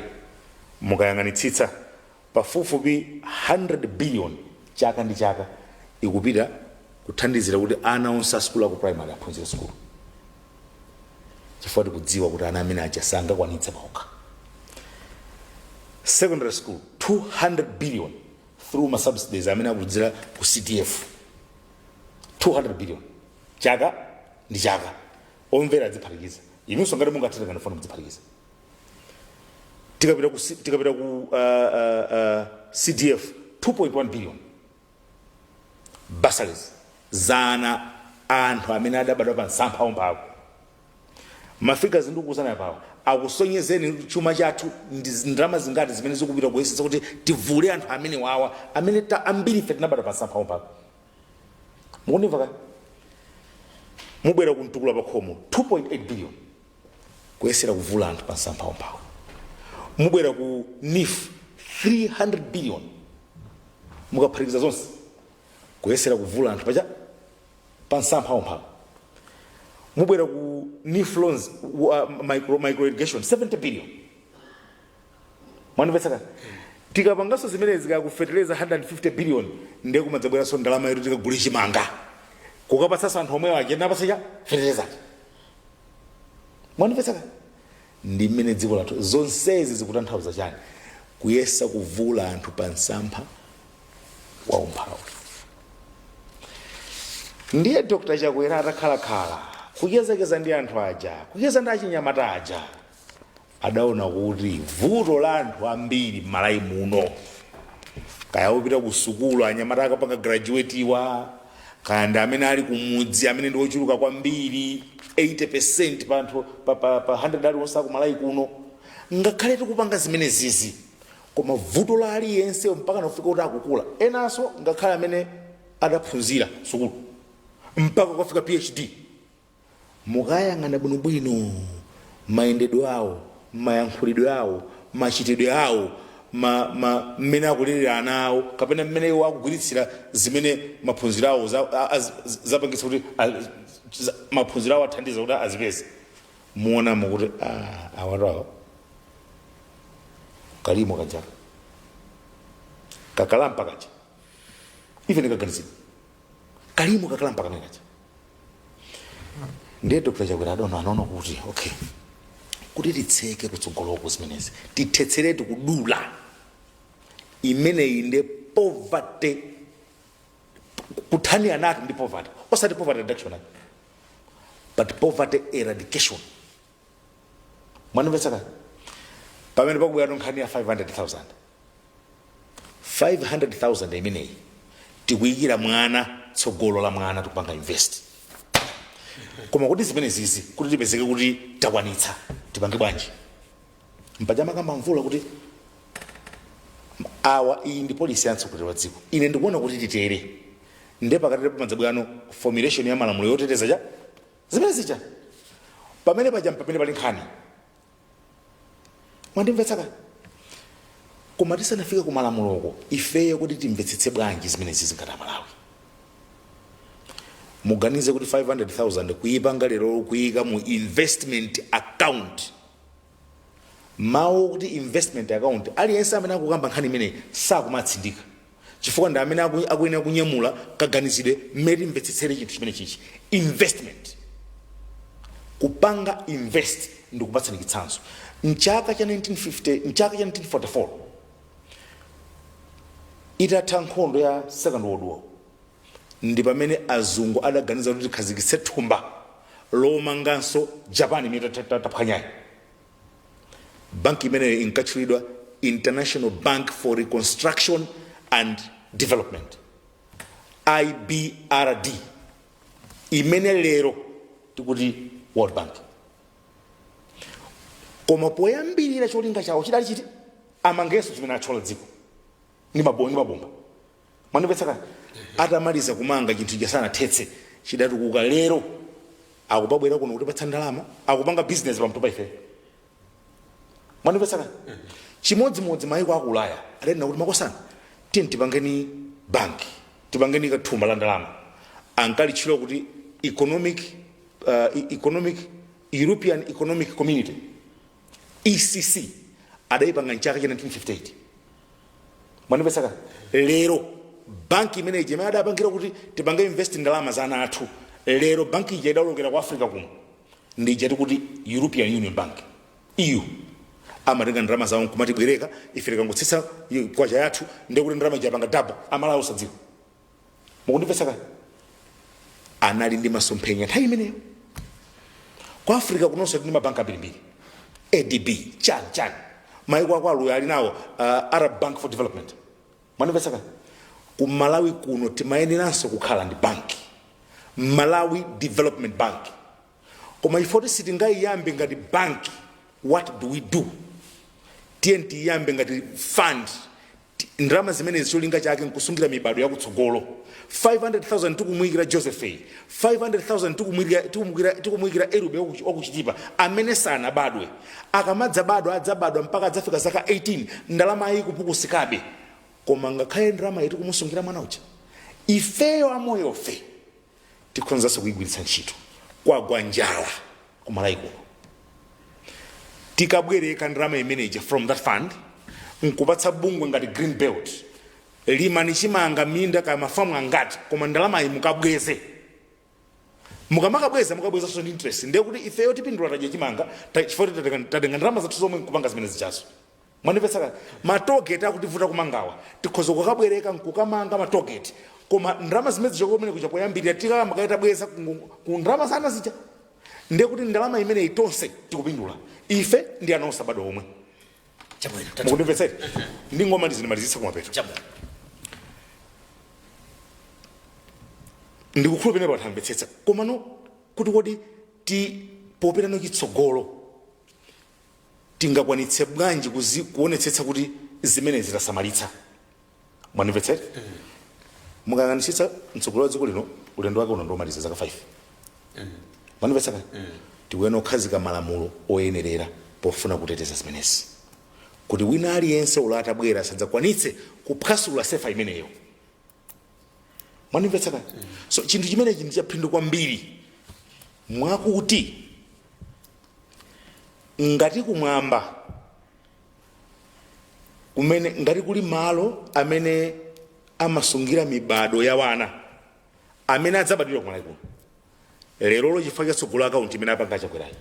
mukayang'anitsitsa, pafupifupi 100 billion chaka ndi chaka ikupita kuthandizira kuti ana onse a sukulu aku primary aphunzire sukulu, chifukwa tikudziwa kuti ana amene aja sangakwanitse paokha. Secondary school, 200 billion through ma subsidies amene akudzera ku CDF, 200 billion chaka ndi chaka. Omvera adziphatikiza, inunso ngati mungathe kanifuna mudziphatikiza. Tikapita ku CDF, 2.1 billion bursaries zana anthu amene adabadwa pa msampha umphawi. Ma figures ndikuuzana apawa akusonyezeni chuma chathu ndi ndalama zingati zimene zikupita kuyesetsa kuti tivule anthu amene wawa, amene ambiri ife tinabadwa pa msampha umphawi. Mukundimva kaya? Mubwera kumtukula pa khomo, 2.8 billion kuyesera kuvula anthu pa msampha umphawi. Mubwera ku NEEF, 300 billion mukaphatikiza zonse, kuyesera kuvula anthu pacha pa msampha umphawi. Mubwera ku NEEF loans, micro irrigation, 70 billion. Mwandimvetsa kaya? Tikapanganso zimene zikakufeteleza 150 billion, ndiye kumadzabweranso ndalama yetu tikagule chimanga, kukapatsanso anthu omwewo aja napatsa cha feteleza. Mwandimvetsa kaya? Ndi mmene dziko lathu. Zonsezi zikutanthauza chani? Kuyesa kuvula anthu pa msampha wa umphawi. Ndiye Dr Chakwera atakhalakhala, kuchezekeza ndi anthu aja, kucheza ndi achinyamata aja, adaona kuti vuto la anthu ambiri m'Malawi muno, kaya upita ku sukulu, anyamata akapanga graduate-wa, kaya ndi amene ali kumudzi, amene ndi ochuluka kwambiri, 80% pa anthu pa 100 aliwonse aku Malawi kuno, ngakhale tikupanga zimene zizi, koma vuto la aliyense mpaka nafika kuti akukula, enanso ngakhale amene adaphunzira sukulu mpaka kukafika PhD, mukayang'ana bwinobwino mayendedwe awo, mayankhulidwe awo, machitidwe awo, mmene akulerera ana awo, kapena mmene iwo akugwiritsira zimene maphunziro awo zapangitsa kuti maphunziro awo athandiza kuti azipeze. Muonamo kuti ah, awatu awa kalimo kajaka kakalampa kaja, even kaganizidwa kalimo kakalampa kamene kaja. Ndiye Dr Chakwera adaona, anaona kuti okay, kuti titseke kutsogoloko zimenezi, tithetseretu kudula imeneyi, ndi poverty, kuthanira nato ndi poverty, osati poverty reduction ayi, but poverty eradication. Mwanimvetsa kale? Pamene pakubwera nkhani ya 500,000, 500,000 imeneyi tikuyikira mwana, tsogolo la mwana tikupanga invest. Koma kuti zimene zizi kuti tipezeke kuti takwanitsa, tipange bwanji? Mpaja makamba mvula kuti awa, iyi ndi policy ya mtsogoleri wa dziko. Ine ndikuona kuti titere, nde pakati pamadzabwano formulation ya malamulo yoteteza cha zimene zija. Pamene paja pamene pali nkhani, mwandimvetsa kale? Koma tisanafike ku malamuloko, ifeyo kuti timvetsetse bwanji zimene zizi ngati Amalawi? Muganize kuti 500,000 kuyipanga lero, kuyika mu investment account. Mawu kuti investment account, aliyense amene akukamba nkhani imeneyi sakumatsindika, chifukwa ndi amene akuyenera kunyamula kaganizidwe mmene timvetsetsere chinthu chimene chichi, investment, kupanga invest. Ndikupatsani chitsanzo. Mchaka cha 1950, mchaka cha 1944, itatha nkhondo ya Second World War, ndi pamene azungu adaganiza kuti tikhazikitse thumba lomanganso Japan imene taphwanyayi. Banki imeneyo inkatchulidwa International Bank for Reconstruction and Development, IBRD, imene lero tikuti World Bank. Koma poyambirira cholinga chawo chidali chiti? Amangenso chimene atchola dziko ndi mabomba. Mwandimvetsa kale? Atamaliza kumanga chinthu chasanathetse, chidatukuka. Lero akupabwera kuno kutipatsa ndalama, akupanga business pamtu pa ife. Mwandimvetsa kale? Chimodzimodzi maiko aku Ulaya adanena kuti, makosana, tiye tipangeni banki, tipangeni kathumba la ndalama. Ankalitchula kuti economic European Economic Community, ECC. Adayipanga mchaka cha 1958. Mwandimvetsa kale? Lero banki imeneyi imene adapangira kuti tipange invest ndalama za ana athu, lero banki ija idawolokera ku Africa kuno, ndija tikuti European Union Bank, EU. Amatenga ndalama zawo nkumatibwereka ife. Tikangotsitsa kwacha yathu, ndekuti ndalama ija panga double, Amalawi osadziwa. Mukundimvetsa kale? Anali ndi masomphenya nthawi imeneyo. Ku Africa kunonso tili ndi mabanki ambirimbiri, ADB, chan chan. Maiko ako aluya ali nawo, Arab Bank for Development. Mwandimvetsa kale? Ku Malawi kuno timayeneranso kukhala ndi banki, Malawi Development Bank. Koma ifoti sitingayiyambe ngati banki, what do we do? Tiye tiyambe ngati fund. Ndalama zimenezi cholinga chake nkusungira mibado yakutsogolo. 500,000 tikumuyikira Joseph, 500,000 tikumuyikira Erube wakuchitipa amene sanabadwe. Akamadzabadwa, adzabadwa mpaka adzafika zaka 18, ndalama iyi kupukusikabe. Koma ngakhale ndalama iyi tikumusungira mwana uja, ifeyo amoyofe tikhonzanso kuyigwiritsa ntchito. Kwagwa njala kumalawi kuno, tikabwereka ndalama imeneja from that fund nkupatsa bungwe ngati Green Belt, limani chimanga minda kaya mafamu angati, koma ndalama iyi mukabweze. Mukamakabweza, mukabwezanso ndi interest. Ndiye kuti ifeyo tipindula, tadya chimanga, chifukwa tatenga ndalama zathu zomwe nkupanga zimene zichazo. Mwandimvetsa kale? Matollgate akutivuta kumangawa, tikhoza kukabwereka nkukamanga matollgate, koma ndalama zimene zichoka kumene kuja poyambirira tikamakaitabweza ku ndalama zana zija, ndiye kuti ndalama imeneyi tonse tikupindula, ife ndi ana osabadwa omwe. Chabwino. Mukundimvetsera? Ndi ngoma ndizindimalizitsa kumapeto. Chabwino. Ndikukhulupirira pathu amvetsetsa. Komano kuti kodi ti popitano chitsogolo tingakwanitse bwanji kuonetsetsa kuti zimene zitasamalitsa? Mwandimvetsera? Mukayang'anitsitsa mtsogoleri wa dziko lino, ulendo wake uno ndiomaliza zaka 5. Mwandimvetsa kale? Tikuyenera kukhazika malamulo oyenerera pofuna kuteteza zimenezi, kuti wina aliyense ulo atabwera sadzakwanitse kuphwasula sefa imeneyo. Mwandimvetsa kale? So chinthu chimenechi ndi chaphindu kwambiri, mwakuti Ngati kumwamba kumene ngati kuli malo amene amasungira mibado ya wana amene adzabadwira kumalawi kuno lerolo, chifukwa chatsogolo akaunti imene apanga Chakwerayi,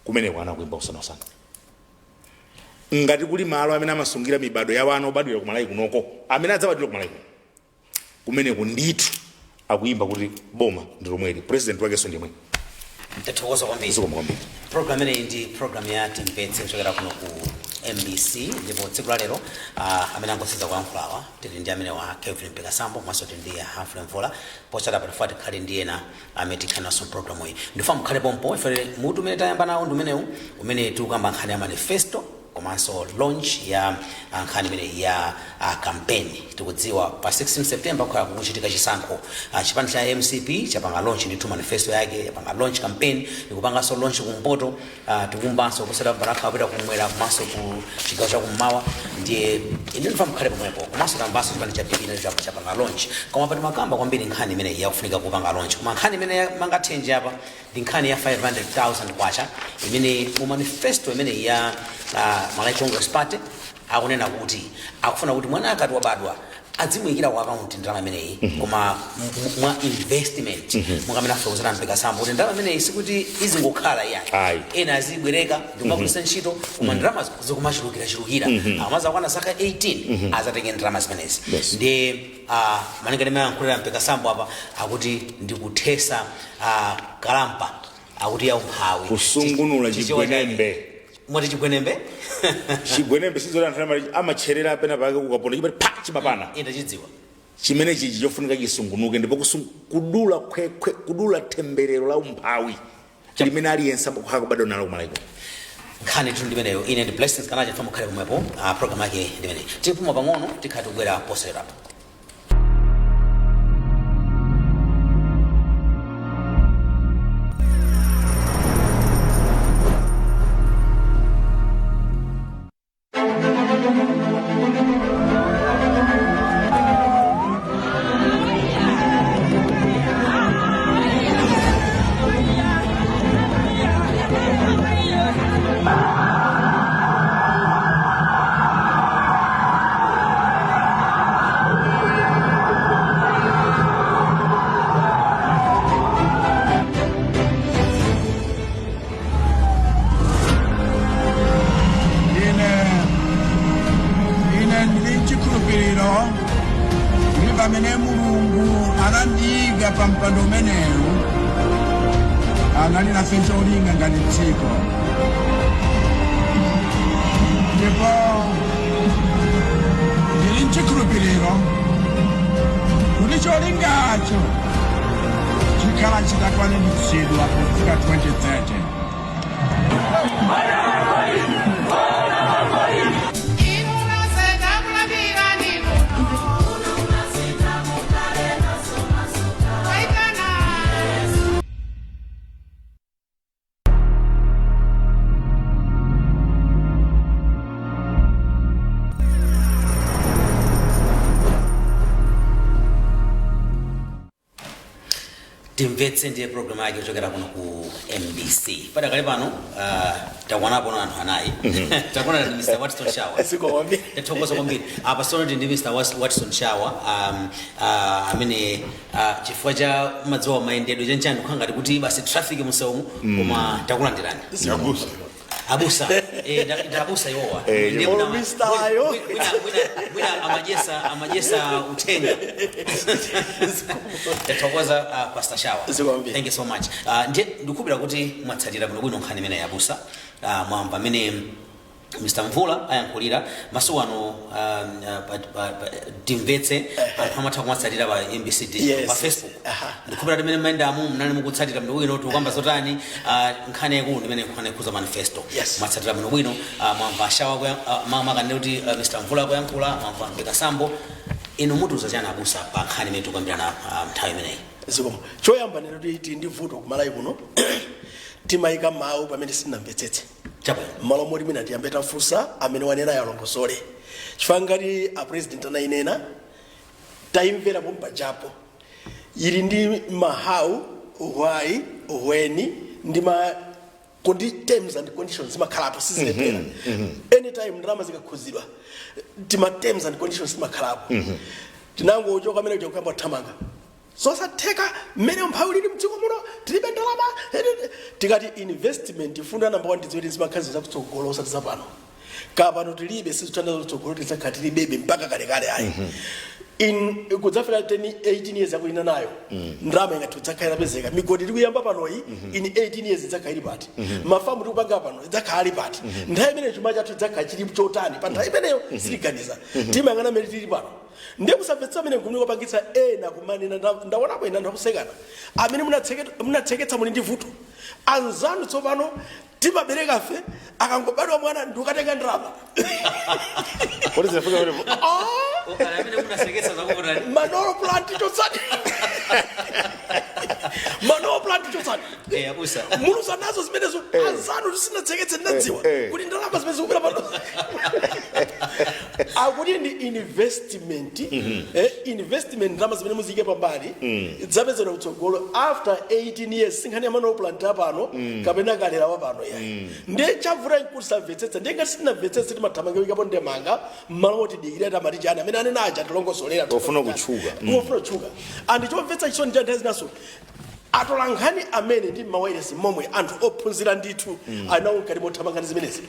kumeneko ana kuimba usanasana. Ngati kuli malo amene amasungira mibado ya wana obadwira kumalawi kunoko amene adzabadwira kumalawi kuno, kumeneko ndithu akuyimba kuti boma ndi lomweli, president wakenso ndimwe. Tathokoza kwambiri. Zikomo kwambiri. Program imeneyi ndi program ya Timvetse kuchokera kuno ku MBC, ndipo tsiku la lero amene angoseza kuyankhulawa tili ndi amene wa Kelvin Mpekasambo, komanso tili ndi Humphrey Mvula. Posata patifuna tikhale ndi ena amene tikhale naso program iyi. Ndifuna mukhale pompo. Ife mutu umene tayamba nawo ndi umenewu umene tikukamba nkhani ya manifesto komanso launch ya nkhani imene ya campaign. Tikudziwa pa 16 September kukhala kukuchitika chisankho. Chipani cha MCP chapanga launch ndithu manifesto yake, yapanga launch campaign, ikupanganso launch kumpoto. Tikumbanso kusera baraka apita kumwera komanso ku chigawo chakummawa. Ndiye ine ndifuna mukhale pomwepo. Komanso tambanso chipani cha PP nacho chapanga launch, koma pati makamba kwambiri nkhani imene yakufunika kupanga launch. Koma nkhani imene mangathenje apa ndi nkhani ya 500,000 kwacha imene mu manifesto imene ya Malawi Congress Party akunena kuti akufuna kuti mwana akati wabadwa adzimuyikira ku akaunti ndalama imeneyi, koma mwa investment, mukamene afotokozera Mpekasambo kuti ndalama imeneyi sikuti izingokhala iyayi. Ayi. Ena azibwereka ndikumagwiritsa ntchito, koma ndalama zikumachulukirachulukira, akamazakwana zaka 18 azatenge ndalama zimenezi. Ndi malinga ndi mayankhulira Mpekasambo apa, akuti ndikuthesa kalampa akuti ya umphawi. Kusungunula Chichewa chake. chigwenembe. Mwati chigwenembe? Chigwenembe sizoti anthu amatcherera pena pake kukaponda chimati pa chimapana. Ine ndachidziwa. Chimene chichi chofunika chisungunuke, ndipo kudula khwekhwe, kudula temberero la umphawi limene aliyense amakhala kubadwa nalo kumalawi. Nkhani tu ndimeneyo. Ine ndi Blessings Kanacha, fa mukhale pomwepo. Program yake ndimeneyi. Tipuma pang'ono, tikhala tikubwera posachedwapa. Ine ndili chikhulupiriro kuti pamene Mulungu anandiyika pa mpando umenewu, anali nafe cholinga ngati dziko, ndipo ndili mchikhulupiriro kuti cholingacho chikhala chitakwaniritsidwa kufika 2030. Timvetse ndiye program yake kuchokera kuno ku MBC. Padakale pano takwanapo na anthu anayi. Takwana ndi Mr Watson Shawa. Tathokoza kwambiri. Apa sono ndi Mr Watson Shawa, amene chifukwa cha madziwa mayendedwe chanchani kukhala ngati kuti basi traffic musewumu, koma takulandirani. Abusa. Abusa, ndabusa iwowa. Eh, Ndiye Mr. Ayo. mwina amajesa uthenga. Tathokoza, Pastor Shawa. Zikomo. Thank you so much. Ndiye ndikukhulupirira kuti mwatsatira bwinobwino nkhani imene yabusa. Mwamva amene Mr Mvula ayankhulira masiku ano. Timvetse anthu amatha kumatsatira pa MBC Digital, pa Facebook. Ndikhulupirira kuti mmene mmayendamu mnali mukutsatira bwinobwino tikukamba zotani. Nkhani yaikulu ndimene nkhani ikhuza manifesto. Mwatsatira bwinobwino. Mwamva Shawa makanene kuti Mr Mvula kuyankhula, mwamva Mpekasambo. Inu mutiuza chani abusa pa nkhani imene tikukambirana nthawi imeneyi? Zikomo. Choyamba nene kuti tili ndi vuto kumalawi kuno, timayika mawu pamene sitinamvetsetse. M'malo moti mwina tiyambe tafunsa amene wanena yalongosole, chifukwa ngati a president anayinena, tayimvera pompajapo, ili ndi ma how, why, when ndi ma Kundi terms and conditions zimakhalapo, sizilephera. Anytime ndalama zikakhuzidwa, tima terms and conditions zimakhalapo. Tinangochoka amene kuja kuyamba kuthamanga, zosatheka, mmene umphawi lili mdziko muno, tilibe ndalama. Tikati investment, fundo ya number one, tidziwe kuti zimakhala zakutsogolo, osati zapano. Kapano tilibe, sizithandiza kutsogolo tidzakhala tilibebe mpaka kalekale, ayi. In kudzafika 10 18 years yakulina nayo, ndalama ingati idzakhala itapezeka. Migodi tikuyamba panoyi, in 18 years idzakhala ili pati? Mafamu tikupanga pano idzakhala ali pati? Nthawi imeneyo chuma chathu idzakhala chili chotani? Pa nthawi imeneyo sitiganiza, timayang'ana mmene tili pano. Ndiye kusamvetsa amene nkumene kupangitsa ena kumanena. Ndaonapo ena anthu akusekana amene munatseketsa, muli ndi vuto anzanu. Tsopano timabereka fe, akangobadwa mwana ndikukatenga ndalama. Kodi zinafika pamenepo? Amene munaseketsa zakuvutani. Manolo plant chotsani, Manolo plant chotsani. Eh, abusa. Muluza nazo zimenezo anzanu, tisinatseketse, ndinadziwa kuti ndalama zimene zikubwera pano akuti ndi investment. Investment, ndalama zimene muziyike pambali dzapezedwa kutsogolo after 18 years. Sinkhani ya Manolo plant apano kapena kalera wa pano yayi. Ndiye chavuta nkuti samvetsetsa. Ndiye ngati sitinamvetsetse, timathamanga wikapo ndemanga mmalo moti dikirira tamati chani amene anena aja tilongosolera. Ofuna kutchuka. Ofuna kutchuka. And chomvetsa chisoni cha nthawi zinaso, atola nkhani amene ndi mawayilesi momwe, anthu ophunzira ndithu, anawo mkati mothamanga ndi zimenezi.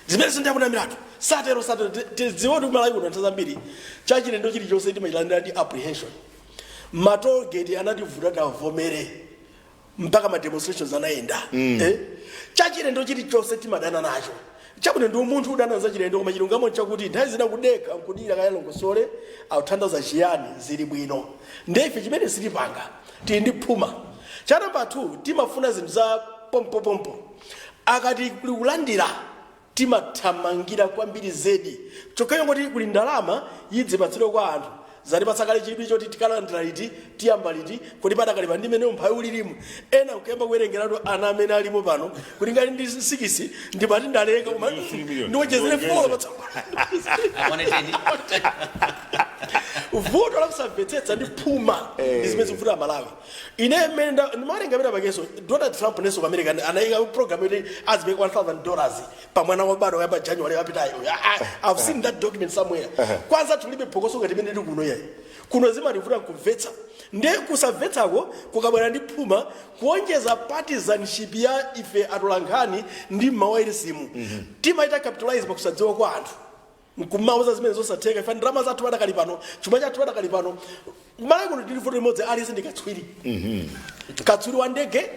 Zimenezi ndiakunamiratu, satero satero. Tidziwe kuti kumalawi kuno nthawi zambiri chachilendo chilichonse timachilandira ndi apprehension. Ma tollgate anativuta, tavomere, mpaka ma demonstrations anayenda. Eh? Chachilendo chilichonse timadana nacho. Chabwino, ndi umunthu udana za chilendo, koma chilungamo chakuti nthawi zina kudekha nkudira kayalongosole akuthandiza chiyani, zili bwino. Ndiye ife chimene sitipanga, tili ndi phuma. Cha namba 2, timafuna zinthu za pompopompo. Akati kuli kulandira, timathamangira kwambiri zedi. Chokhacho ngoti kuli ndalama yidzipatsidwe kwa anthu, zatipatsa kale chidwi choti tikalandira liti, tiyamba liti, kuti padakali ndi mmene umphawi ulilimu. Ena nkuyamba kuwerengeratu ana amene alipo pano kuti ngati ndi 6 ndipati ndaleka, koma ndiwonjezere 4 patsogolo. Akwane 10. Vuto la kusamvetsetsa ndi phuma ndi zimene zikuvuta Malawi. Ine mmene ndimawerenga pena pakenso, Donald Trump nenso ku America anayika program yoti azipeka $1000 pa mwana wabadwa kuyamba January wapitayo. I've seen that document somewhere. Kwanza tulibe phokoso ngati imene tili kuno yayi. Kuno zimativuta kumvetsa. Ndiye kusamvetsako kukabwera ndi phuma, kuonjeza partisanship ya ife atolankhani ndi mawayilesimu, timaita capitalize pakusadziwa kwa anthu nkumauza zimene zosatheka. Ife ndalama zathu padakali pano, chuma chathu padakali pano, Malawi kuno tili vuto limodzi, aliyense ndi katswiri, katswiri wa ndege,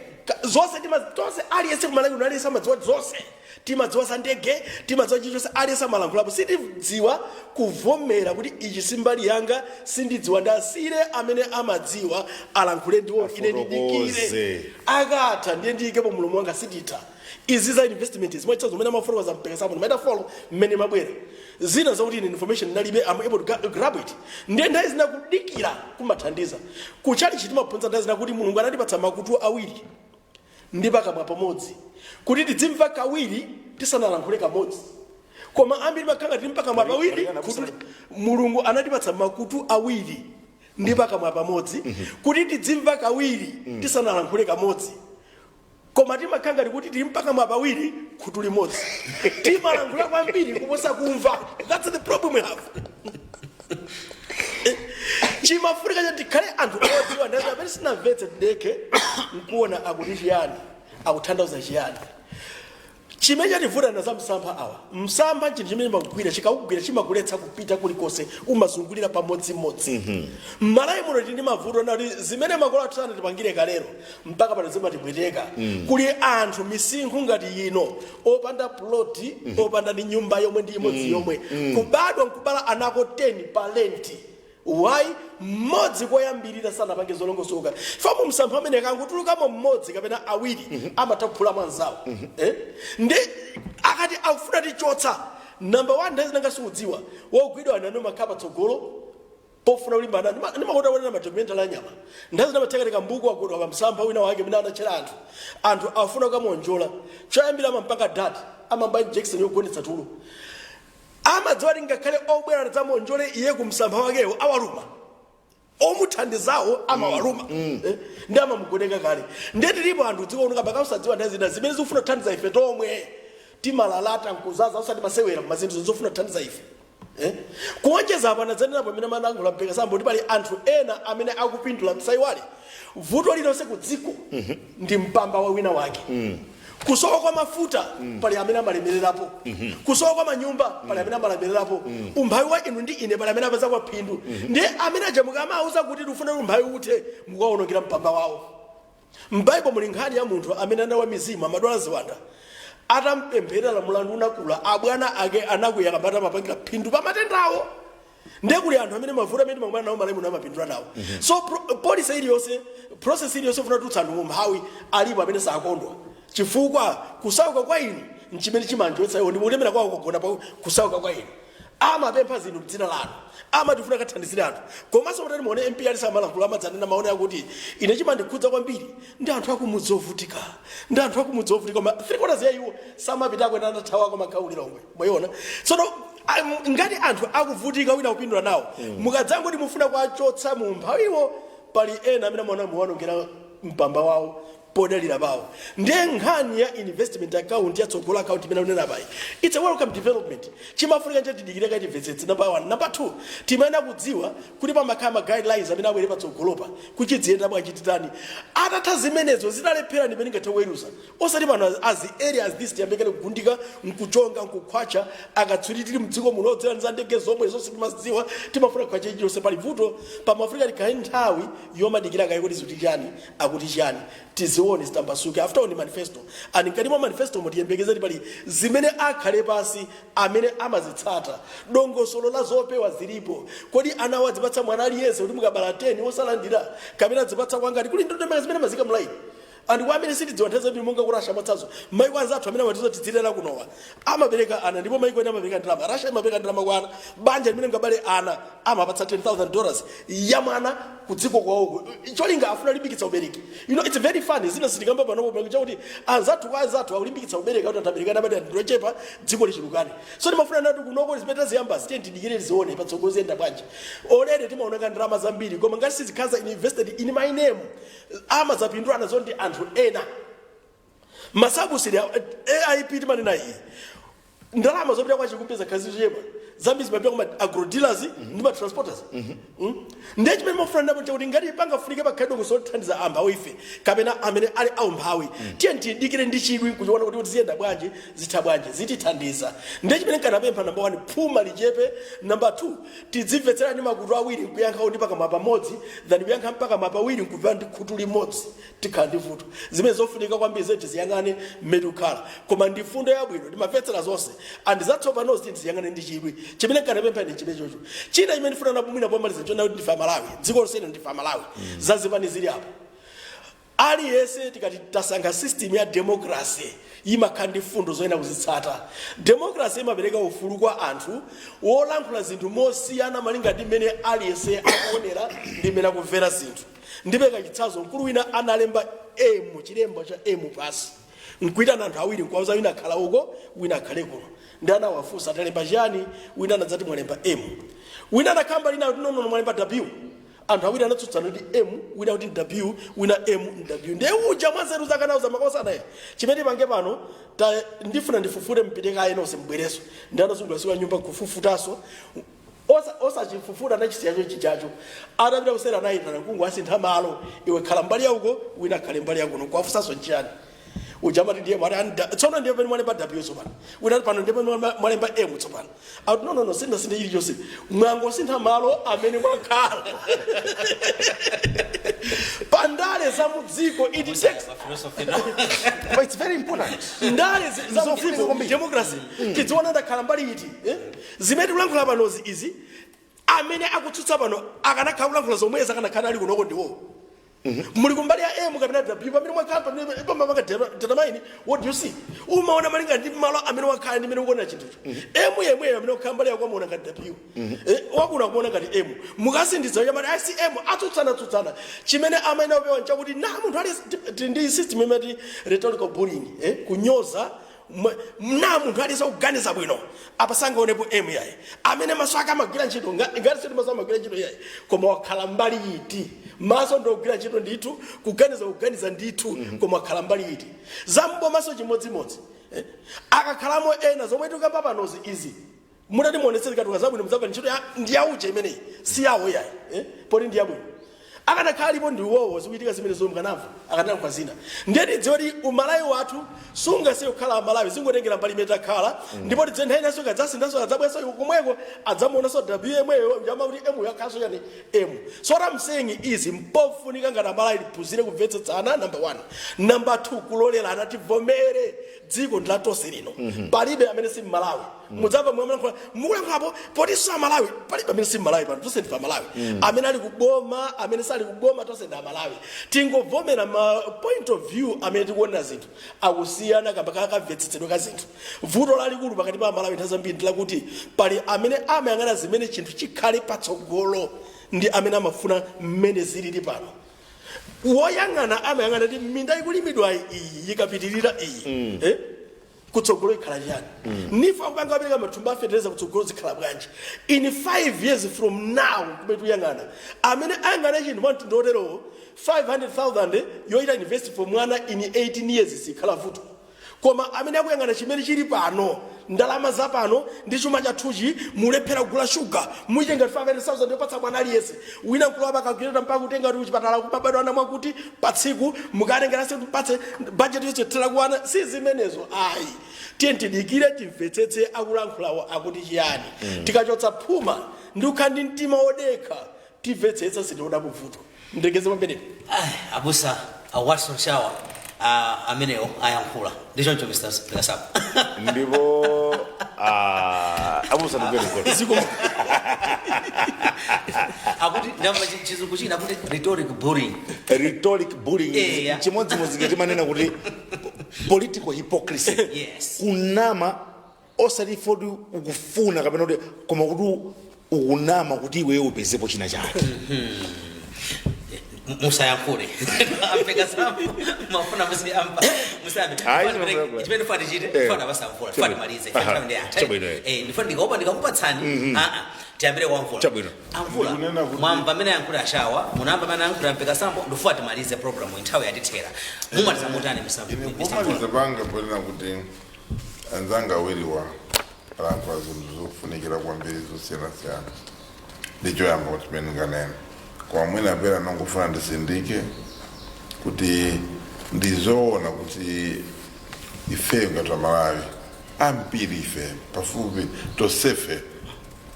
zonse tonse, aliyense kumalawi kuno, aliyense amadziwa zonse. Timadziwa za ndege, timadziwa chilichonse, aliyense amalankhulapo. Sitidziwa kuvomera kuti ichi si mbali yanga, sindidziwa, ndasire amene amadziwa alankhule ndiwo, ine ndidikire. Afotokoze. Akatha ndiye ndiyikepo mulomo wanga. Sititha izi za investment zimwe zimene amafotokoza mpekesamo, ndimaita follow mmene mabwera zina zakuti ine information ndalibe, am able to grab it. Ndiye nthawi zina kudikira kumathandiza. Kuchali chitimaphunzitsa nthawi zina kuti Mulungu anatipatsa makutu awiri ndi pakamwa pamodzi kuti tidzimva kawiri tisanalankhule kamodzi, koma ambiri makhala tili pakamwa pawiri. Kuti Mulungu anatipatsa makutu awiri ndi pakamwa pamodzi kuti tidzimva kawiri tisanalankhule kamodzi, koma timakhala ngati kuti tili pakamwa pawiri, khutu limodzi, timalankhula kwambiri kuposa kumva. That's the problem we have. Chimafunika cha tikhale anthu odziwa ndazi amene sinamvetse, tidekhe nkuona akuti chiyani, akutanthauza chiyani. Chimene chativuta na za msampha awa. Msampha nchinthu chimene chimagwira, chikakugwira chimakuletsa kupita kulikonse, umazungulira pamodzimodzi. Mmalawi muno tili ndi mavuto nati zimene makolo athu sanatipangire kalero, mpaka pano zimatibweteka. Kuli anthu misinkhu ngati ino opanda ploti, opanda ndi nyumba yomwe ndi imodzi yomwe, kubadwa nkubala anako 10 pa lenti. Why? Mmodzi koyambirira sanapange zolongosoka. Famu msampha amene kangotulukamo mmodzi kapena awiri, amatha kuphula mwanzawo. Eh? Ndi akati akufuna tichotsa number one, nthawi zinanga siudziwa wogwidwa nanu makhala patsogolo pofuna kulimbana. Ndimakonda kuonera ma documentary a nyama. Nthawi zina matheka tikambuku agwidwa pa msampha wina wake mene anatchera anthu, anthu afuna kukamuonjola, choyambira amampanga dart, amamba injection yogonetsa tulo. Amadziwa kuti ngakhale obwera adzamuonjole iye ku msampha wakewo awaluma. Omuthandizawo amawaluma, ndi amamugoneka kale. Ndiye tilipo anthu dziko kuno kamba kausadziwa nthawi zina zimene zikufuna kuthandiza ife tomwe, timalalata nkuzaza, usati masewera koma zinthu zofuna kuthandiza ife. Kuonjeza apa, nadzanena pamene manankhula mpeka sambo kuti pali anthu ena amene akupindula. Msaiwale, vuto lilonse ku dziko ndi mpamba wa wina wake. Kusowa kwa mafuta, pali amene amalemererapo. Kusowa kwa manyumba, pali amene amalemererapo. Umphawi wa inu ndi ine, pali amene apeza kwa phindu. Ndiye amene ajamuka amauza kuti tikufuna kuti umphawi uthe, mukawonongera mpamba wawo. M'Baibo muli nkhani ya munthu amene anawa mizimu, amadwala ziwanda. Atampempherera, mulandu unakula, abwana ake anakwiya kambati amapangira phindu pa matendawo. Ndiye kuli anthu amene mavuto amene timakumana nawo malemu amapindula nawo. So policy iliyonse, process iliyonse ufuna kutulutsa anthu mumphawi, alipo amene sakondwa, chifukwa kusauka kwa inu nchimene chimanjotsa iwo, ndipo kulemera kwawo kugona pa kusauka kwa inu. Amapempha zinthu mdzina lanu, amatifuna kathandizire anthu. Komanso mutati muone, MP ali samalankhula, amadzanena maone akuti ine chimandikhudza kwambiri ndi anthu akumudzi ovutika, ndi anthu akumudzi ovutika, koma three quarters ya iwo samapitako, ena anathawako makhaulirongwe. Mwayiona? Tsono ngati anthu akuvutika, wina kupindula nawo, mukadzangoti mufuna kuachotsa mu umphawiwo, pali ena amene amaona muwanongera mpamba wawo podalira pawo. Ndiye nkhani ya investment account, yatsogolo account imene unena payi, it's a welcome development. Chimafunika nje tidikire kaye timvetsetse, number one. Number two, timayenera kudziwa kuti pamakhala ma guidelines amene abwere patsogolopa kuchidziyenda bwanji, titani. Atatha zimenezo, zitalephera, ndimene ngathe kuweruza, osati pano as early as this tiyambekere kugundika, nkuchonga, nkukhwacha. Akatswiri tili mdziko muno odziwa za ndege zomwe zonse timazidziwa, timafuna kukhwacha chilichonse. Pali vuto pamafrika, tikhale nthawi yomadikira kaye kuti zikuti chani, akuti chani, tizione zitambasuke. After all, ni manifesto, and mkati mwa manifesto mutiyembekezeri pali zimene akhale pasi amene amazitsata. Dongosolo la zopewa zilipo. Kodi ana wadzipatsa mwana aliyense kuti mukabala 10 osalandira, kapena dzipatsa kwangati? Kuli ndondomeko zimene mazika mulaini. Anthu kwa amene sitidziwa nthawi zambiri, monga ku Russia amatsanzo, maiko anzathu amene amatiza tidzilera kunowa amapereka ana, ndipo maiko ena amapereka ndalama. Russia imapereka ndalama kwa ana, banja limene ngabale ana amapatsa $10,000 ya mwana ku dziko kwawoko, cholinga afuna limbikitsa ubereki. It's very funny, zina sitikamba panopo chakuti anzathu kwa anzathu akulimbikitsa ubereka kuti anthu aberekane, abati anthu ochepa, dziko lichulukane. So timafuna nati kunoko zimene taziyamba zitiye tidikire tizione patsogolo ziyenda bwanji. Already timaoneka ndalama zambiri, koma ngati sizikhaza invested in my name, amazapindula nazo ndi anthu ena. Ma subsidy, AIP timanena iyi, ndalama zopita kwa chikumbi zakhala zichepa, zambiri zimapita kuma agro dealers ndi ma transporters. Ndiye chimene mafuna napo chakuti ngati pangafunike pakhale dongosolo lothandiza amphawi ife kapena amene ali aumphawi, tiye tiyidikire ndi chidwi kuchiona kuti ziyenda bwanji, zitha bwanji, zitithandiza. Ndiye chimene nkanapempha, number one, phuma lichepe. Number two, tidzimvetsera ndi makutu awiri nkuyankhawo ndi pakamwa pamodzi than kuyankha mpakamwa pawiri nkumvera ndi khutu limodzi, tikhala ndi vuto. Zimene zofunika kwambiri zeti tiziyang'ane mmene tikukhala, koma ndi fundo yabwino, timamvetsera zonse and zatsopanozi tiziyang'ane ndi chidwi. Chimene nkanapempha ndi chimene chocho. China chimene ndifuna napo mwina pomaliza chona kuti ndife Amalawi, dziko lonse lino ndife Amalawi, zazipani zili apo, aliyense tikati tasankha system ya democracy, imakhala ndi fundo zoyena kuzitsata. Democracy imapereka ufulu kwa anthu wolankhula zinthu mosiyana malinga ndi mmene aliyense akuonera ndi mmene akumvera zinthu. Ndipereka chitsanzo: mkulu wina analemba M, chilembo cha M pasi, nkuitana anthu awiri, nkuwauza wina akhala uko, wina akhale kuno, ndi anawafunsa, "Talemba chiyani?" Wina anadzati, "Mwalemba M." Wina anakhamba lina kuti, "No, no, mwalemba W." Anthu awiri anatsutsana kuti M, wina kuti W, wina M, W. Ndiye uja mwanzeru zakanauza makosana, "Chimene pange pano ta ndifuna ndifufute, mpite kaye nonse, mbwereso." Ndi anazungulira nyumba kufufutanso, osachifufuta, anachisiyacho chijacho. Atapita kusera, anayitana mkungu, asintha malo, "Iwe khala mbali yauko, wina akhale mbali yakuno." Kwafusanso, "Nchiyani?" Uja amati, "Ndiye mwati tsono ndiye pamene mwalemba W tsopano." Wina ati, "Pano ndiye pamene mwalemba M tsopano." Akuti, "No, no, no, sindasinthe chilichonse, mwangosintha malo amene mwakhala." Pandale za mudziko it takes Philosophy, no? But it's very important. Ndale za Zofunika mudziko, kwambiri. democracy, tidziona ndakhala mbali iti, eh? Zimene tikulankhula panozi izi, amene akutsutsa pano akanakhala kulankhula zomwezi akanakhala ali kunoko. Ndiwo muli kumbali ya M kapena W pamene mwakhala pamene pamapanga determine what do you see. Umaona malinga ndi malo amene wakhala ndi mmene ukuona chinthucho. M yemweyo amene wakhala mbali yako amaona ngati W, wakuna kuona ngati M. Mukasindidza chamati ICM, atsutsana tsutsana. Chimene amayenera kupewa nchakuti na munthu ali ndi system imati rhetorical bullying, kunyoza. Na munthu aliyense kuganiza bwino apa sangaonepo m yayi, amene maso ake amagwira ntchito, ngati siti maso amagwira ntchito yayi, koma wakhala mbali iti? Maso ndogwira ntchito ndithu, kuganiza kuganiza ndithu, koma wakhala mbali iti? Zambomaso chimodzimodzi. Akakhalamo ena, zomwe tikamba panozi izi, mutati muonetsere katuka zabwino, muzamva ntchito ndi yauche imeneyi, si yawo yayi, Poti ndi yabwino, akanakhala alipo ndi uwowo zikuchitika zimene zomwe mukanamva akanayankhula zina. Ndiye tidziwe kuti umalawi wathu sungasiye kukhala Amalawi, zingotengera mbali imene takhala. Ndipo tidziwe nthawi inanso ikadzasinthanso, adzabweranso komweko, adzamuonanso wm eyo njama kuti m yakhalanso yani m. So what I'm saying is, mpofunika ngati Amalawi tiphunzire kumvetsetsana, number one. Number two, kulolerana. Tivomere dziko ndi la tonse lino, palibe amene si Mmalawi. Mudzamva mukulankhula mukulankhulapo poti si Amalawi. Palibe amene si Mmalawi pano, tonse ndife Amalawi. Amene ali kuboma, amene sali kuboma, tonse ndi Amalawi. Tingovomera ma point of view amene tikuonera zinthu akusiyana kamba kakamvetsetsedwe ka zinthu. Vuto lalikulu pakati pa Amalawi nthawi zambiri ndi lakuti pali amene amayang'ana zimene chinthu chikhale patsogolo ndi amene amafuna mmene zilili pano. Woyang'ana amayang'ana kuti minda ikulimidwa iyi, ikapitirira iyi, Kutsogolo ikhala chani? Nifa kupanga apereka mathumba afetereza, kutsogolo zikhala bwanji in 5 years from now? Kumene tikuyang'ana, amene ayang'ana chinthu mwa mtundu oterowo, 500,000 yoita invest for mwana in 18 years sikhala vuto. Koma amene akuyang'ana chimene chili pano, ndalama za pano ndi chuma chathuchi, mulephera kugula shuga, muitenga 500,000 yopatsa mwana aliyense, wina nkulowa pakagwireta mpaka kutenga kuti kuchipatala kumabadwa ana mwakuti pa tsiku, mukatengeranso mpatse budget yonse thera kuwana. Si zimenezo ayi. Tiye tidikire, timvetsetse akulankhulawo akuti chiyani. Tikachotsa phuma ndi kukhala ndi mtima wodekha, timvetsetsa, sitionapo vuto. Ndekeze pamenepo. Ai, abusa a Watson Shawa, amenewo ayankhula ndi choncho, Mr. Kasapo. Ndipo abusa, ndikuyeni. Ziko. Akuti ndamva chizungu china akuti rhetoric bullying. Rhetoric bullying. Yeah. Chimodzimodzi timanena kuti political hypocrisy. Kunama, osati foti ukufuna kapena kuti, koma kuti ukunama kuti iweyo upezepo china chake. Musayankhule ampeka sambo mafuna musiyamba musayambe. Ayi, no. Chimene funa tichite, funa basamvula, funa timalize. Funa ndi atha. Chabwino, eh. Ndifuna ndikaopa ndikakupatsani. Tiyambire kwa Mvula. Chabwino. Amvula, Ndikunena kuti- mwamva amene ayankhula Ashawa, munamva amene ayankhula Mpeka Sambo. Ndifuna timalize program, nthawi yatithera. Mumaliza motani, Mr. Ine Mr. pomaliza Mvula? panga ponena kuti anzanga awiriwa alankhula zinthu zofunikira kwambiri zosiyanasiyana. Ndichoyamba kuti chimene ndinganene, koma mwina pera nongofuna ndisindike kuti ndizoona kuti ifeyo ngati Amalawi ambiri, ife pafupi tonsefe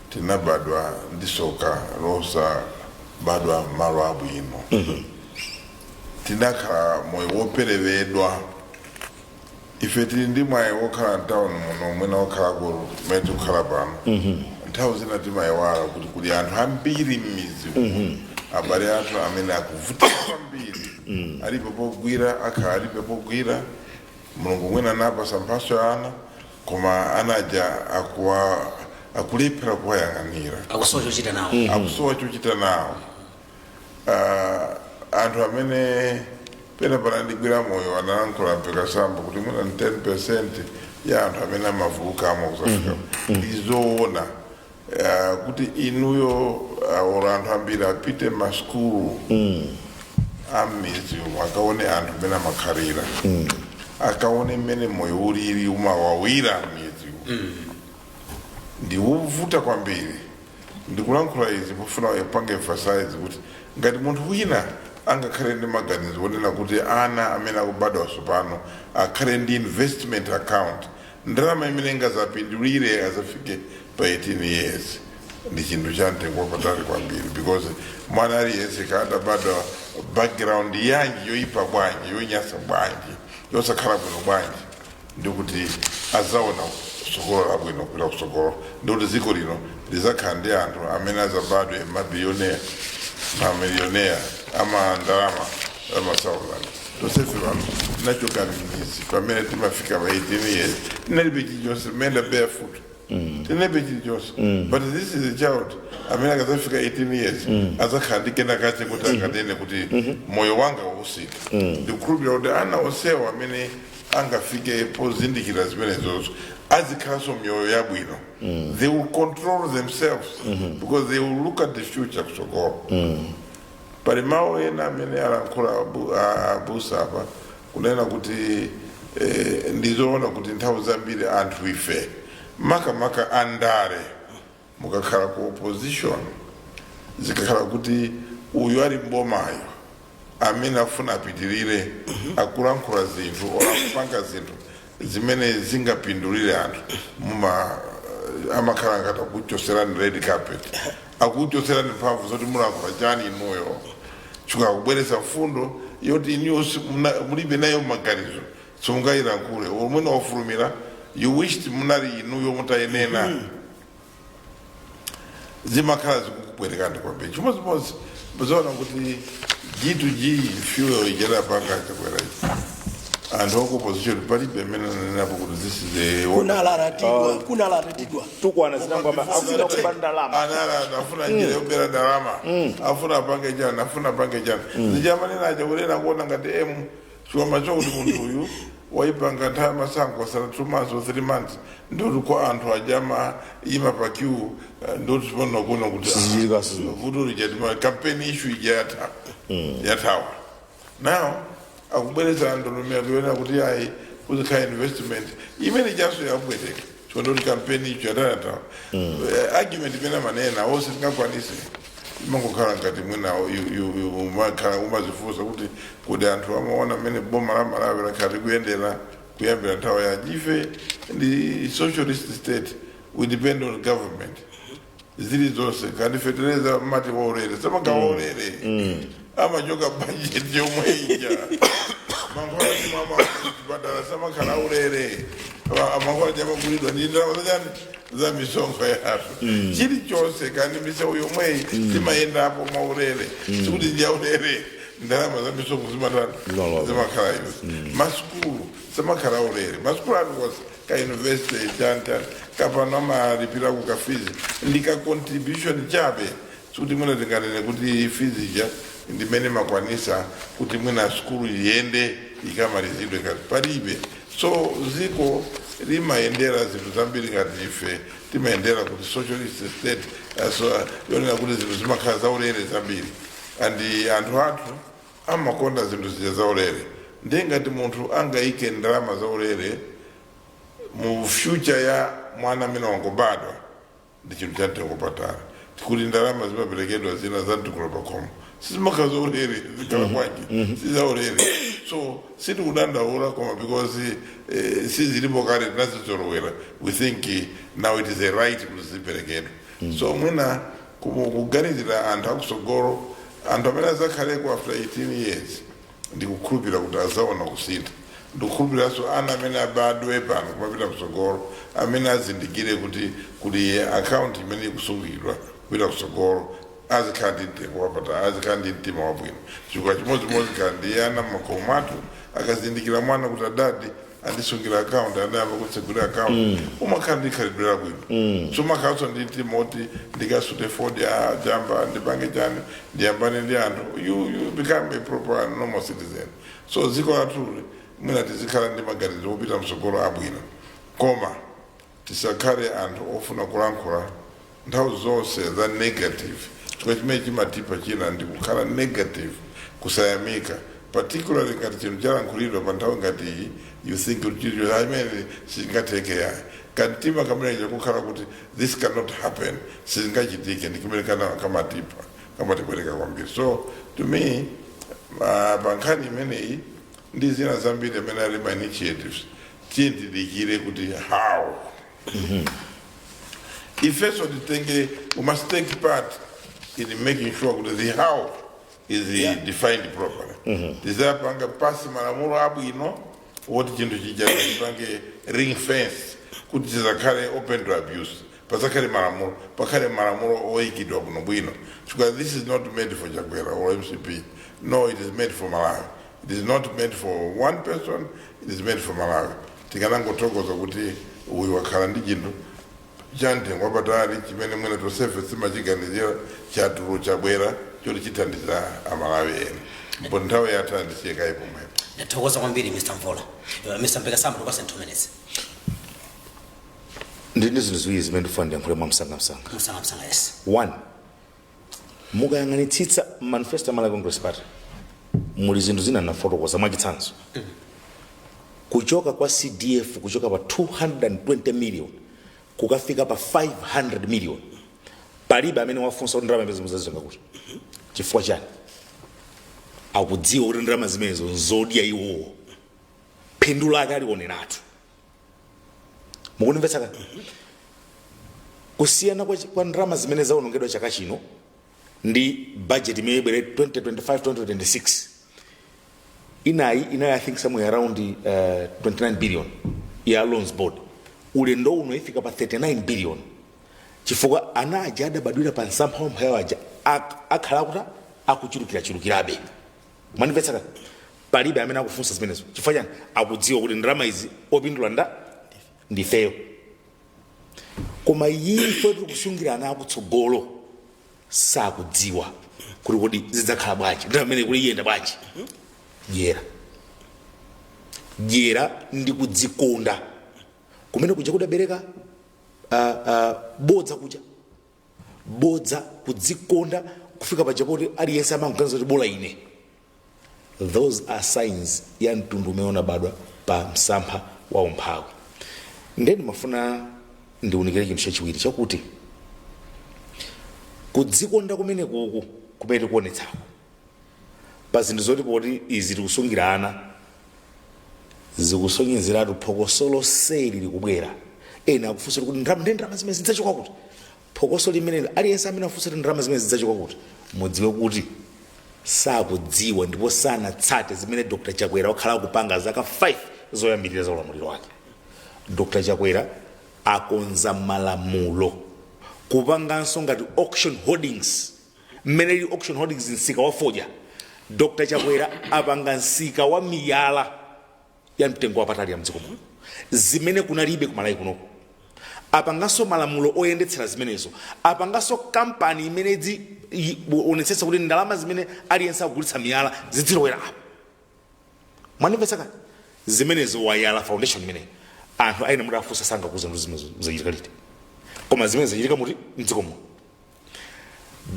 tinabadwa ndi soka losabadwa malo abwino. Tinakhala moyo woperevedwa. Ife tili ndi mwayi wokhala mtawuni muno, mwina wokhalako kumene tikukhala pano. Nthawi zina timayiwala kuti kuli anthu ambiri m'mizi umu, abale athu amene akuvutika kwambiri, alibe pogwira, akhala alibe pogwira. Mulungu mwina anapasa mphaso ya ana, koma anaja akulephera kuwayang'anira. Akusowa chochita nawo. Akusowa chochita nawo. Anthu amene pena panandigwira moyo analankhula Mpeka Sambo kuti mwina ni 10% ya anthu amene amavulukamo kusafika. Ndizoona kuti inuyo, olo anthu ambiri apite masukulu ammizi umu, akaone anthu mmene amakhalira, akaone mmene moyo ulili, umawawira m'mizi umu, ndi wovuta kwambiri. Ndikulankhula izi pofuna pange emphasize kuti ngati munthu wina angakhale ndi maganizo onena kuti ana amene akubadwa tsopano akhale ndi investment account, ndalama imene ingazapindulire azafike pa 18 years, ndi chinthu cha mtengo wapatali kwambiri, because mwana aliyense kaadabadwa background yanji, yoyipa bwanji, yonyasa bwanji, yosakhala bwino bwanji, ndikuti azaona kusogolo labwino kupita kusogolo, ndikuti dziko lino lizakhala ndi anthu amene azabadwe mabilioneya, mamilioneya ama ndalama ama thousand. Tonsefe pano tinachoka m'mizi. Pamene timafika pa 18 years tinalibe chilichonse, mayenda barefoot, tinalibe chilichonse. But this is a child amene akazafika 18 years azakhala ndi kena kache kuti akanene kuti moyo wanga wausika. Ndikukhulupirira kuti ana onsewo amene Angafike pozindikira zimenezozo, azikhalanso mioyo yabwino. They will control themselves because they will look at the future kutsogolo. Pali mawu ena amene alankhula abusa apa kunena kuti ndizoona kuti nthawi zambiri anthu ife, makamaka andale, mukakhala ku opposition, zikakhala kuti uyu ali mbomayo amene afuna apitirire akulankhula zinthu or akupanga zinthu zimene zingapindulire anthu, muma amakhala ngati akuchoserani red carpet, akuchoserani mphamvu zoti mulankhula chani inuyo, chifukwa akubweretsa mfundo yoti inuyo mulibe nayo maganizo, simungayilankhule. Omwene wafulumira, you wished munali inuyo mutayenena. Zimakhala zikukubwerekani kwambiri. Chimodzimodzi muzaona kuti G2G fuel icherapanga Chakwera, anthu aku opposition palibe amene anenapo kuti this is the Kunalalatidwa, kunalalatidwa. Tukwana zinangwamba, akufuna kuba ndalama. Anala afuna njira yobera ndalama, afuna apange chani, afuna apange chani. Zichamanena aja kunena kuona ngati emu chikwama chokuti munthu uyu waipanga nthawi masankho asala 2 months or 3 months, ndoti kwa anthu ajama ima pa queue, ndoti pano kuona kuti Sizichitika. Vuto lija campaign issue ija yatha, yathawa. Now akubweretsa ndondomeko yoona kuti ayi, kuzikhala investment imene chaso yakubweteka chondoti campaign icho yatatatawa. Argument imene amanena wonse tingakwanise, imangokhala ngati mwina umakhala umazifunsa kuti kuti anthu amaona mmene boma la Malawi lakhala likuyendera kuyambira nthawi ya ife ndi socialist state. We depend on government zili zonse. Kandi fetereza mati waulere, samanga waulere, amachoka budget yomwe ija. Mankhwala timama chipatala samakhala aulere, mankhwala chamagulidwa ndi ndalama zachani, za misonkho yathu. Chilichonse, kandi misewu yomweyi timayendapo mwaulere, sikuti ndiyaulere, ndalama za misonkho zimatani? No. Zimakhala izo. Masukulu samakhala aulere, masukulu atu ka university chani chani kapano amalipira ku ka fees, ndika contribution chabe, sikuti mwina tinganene kuti fees ija ndimene makwanisa kuti mwina sukulu iyende ikamalizidwe kati palibe. So ziko limayendera zinthu zambiri ngati ife timayendera kuti socialist state, so yonena kuti zinthu zimakhala zaulere zambiri and anthu athu amakonda zinthu zija zaulere. Ndiye ngati munthu angayike ndalama zaulere mu future ya mwana amene wangobadwa, ndi chinthu cha mtengo patali. Kuti ndalama zimaperekedwa zina za mtukula pakhomo sizimakhala zaulere, zikhala bwanji sizaulere? So sitikudandaula, koma because sizilipo kale, tinazizolowera, we think now it is a right kuti ziperekedwe. So mwina kuganizira anthu akusogolo, anthu amene azakhaleko after 18 years, ndikukhulupirira kuti azaona kusintha. Ndikukhulupiriranso ana amene abadwe pano kumapita kusogolo, amene azindikire kuti kuli account imene ikusungidwa kupita kusogolo, azikhala ndi mtengo wapata, azikhala ndi mtima wabwino. Chifukwa chimodzimodzi khala ndi ana mmakhomo mwathu, akazindikira mwana kuti adadi andisungira account, anayamba kutsegulira account, umakhala ndi khalidwe labwino. So umakhalanso ndi mtima woti ndikasute fodya, jamba, ndipange chani, ndiyambane ndi anthu. You become a proper and normal citizen. So dziko lathuli mwina tizikhala ndi maganizo opita msogolo abwino, koma tisakhale anthu ofuna kulankhula nthawi zonse za negative, chifukwa chimene chimatipa china ndi kukhala negative, kusayamika, particularly ngati chinthu chalankhulidwa pa nthawi ngati iyi. You think kuti chinthu amene sizingatheke yayi, kamtima kamene chakukhala kuti this cannot happen, sizingachitike, ndi kumene kana kamatipa, kamatibwereka kwambiri. So to me, pa nkhani imeneyi ndi zina zambiri amene ali ma initiatives, tiye tidikire kuti how ifeso titenge, we must take part in making sure kuti the how is defined properly. Tizapanga pasi malamulo abwino woti chinthu chija tipange ring fence kuti chizakhale open to abuse. Pasakhale malamulo, pakhale malamulo oyikidwa bwinobwino, chifukwa this is not made for Chakwera or MCP. No, it is made for Malawi. It is not made for one person, it is made for Malawi. Tikanangothokoza kuti uyu wakhala ndi chinthu cha mtengo wapatali chimene mwina tonsefe simachiganizira, chatulo chabwera choti chithandiza Amalawi ena. Ndipo nthawi yatha, ndisiye kayi pomwepo. Ndathokoza kwambiri, Mr Mvula. Mr Mpekasamba, tikupatse 2 minutes. Ndi zinthu ziwiri zimene ndifuna ndiyankhule mwamsangamsanga. Msangamsanga, yes. One, mukayang'anitsitsa manifesto ya Malawi Congress Party, muli zinthu zina nafotokoza. Mwachitsanzo, kuchoka kwa CDF, kuchoka pa 220 million kukafika pa 500 million, palibe amene wafunsa kuti ndalama imenezo muzazitenga kuti. Chifukwa chani? Akudziwa kuti ndalama zimenezo nzodya iwowo, phindu lake alioneratu. Mukundimvetsa ka? Kusiyana kwa ndalama zimene zawonongedwa chaka chino ndi budget imene ibwere 2025 2026, inayi inayi, I think somewhere around 29 billion ya Loans Board, ulendo uno ifika pa 39 billion, chifukwa ana aja adabadwira pa msampha wamphawi aja akhala akuta akuchulukirachulukirabe. Mwandimvetsa ka? Palibe amene akufunsa zimenezo. Chifukwa chani? Akudziwa kuti ndalama izi opindula nda ndifeyo. Koma ife tiri kusungira ana akutsogolo, sakudziwa kuti kodi zidzakhala bwanji, ndalama imene kuti iyenda bwanji. Dyera, dyera ndi kudzikonda kumene kuja kudabereka bodza kuja, bodza, kudzikonda kufika paja poti aliyense amangoganiza kuti bola ine. Those are signs ya mtundu umene unabadwa pa msampha wa umphawi. Ndiye ndimafuna ndiunikire chinthu chachiwiri, chakuti kudzikonda kumene kuku kumene tikuonetsako pa zinthu zoti poti izi tikusungira ana, zikusonyezeratu phokoso loseli likubwera. Ena akufunsa kuti ndalama, ndalama zimene zidzachoka kuti? Phokoso limeneli, aliyense amene afunsa kuti ndalama zimene zidzachoka kuti, mudziwe kuti sakudziwa ndipo sanatsate zimene Dr Chakwera wakhala akupanga zaka 5 zoyambirira za ulamuliro wake. Dr Chakwera akonza malamulo kupanganso ngati Auction Holdings. Mmene ili Auction Holdings, msika wa fodya, Dr Chakwera apanga msika wa miyala ya mtengo wapatali ya mdziko muno, zimene kunalibe kumalawi kunoko. Apanganso malamulo oyendetsera zimenezo, apanganso kampani imene onetsetsa kuti ndalama zimene aliyense akugulitsa miyala zidzilowera apo. Mwandimvetsa kani? Zimenezo wayala foundation imeneyi. Anthu aina muti afunsa sangakuze ndi zimenezo zachitika liti, koma zimene zachitika muti mdziko muno.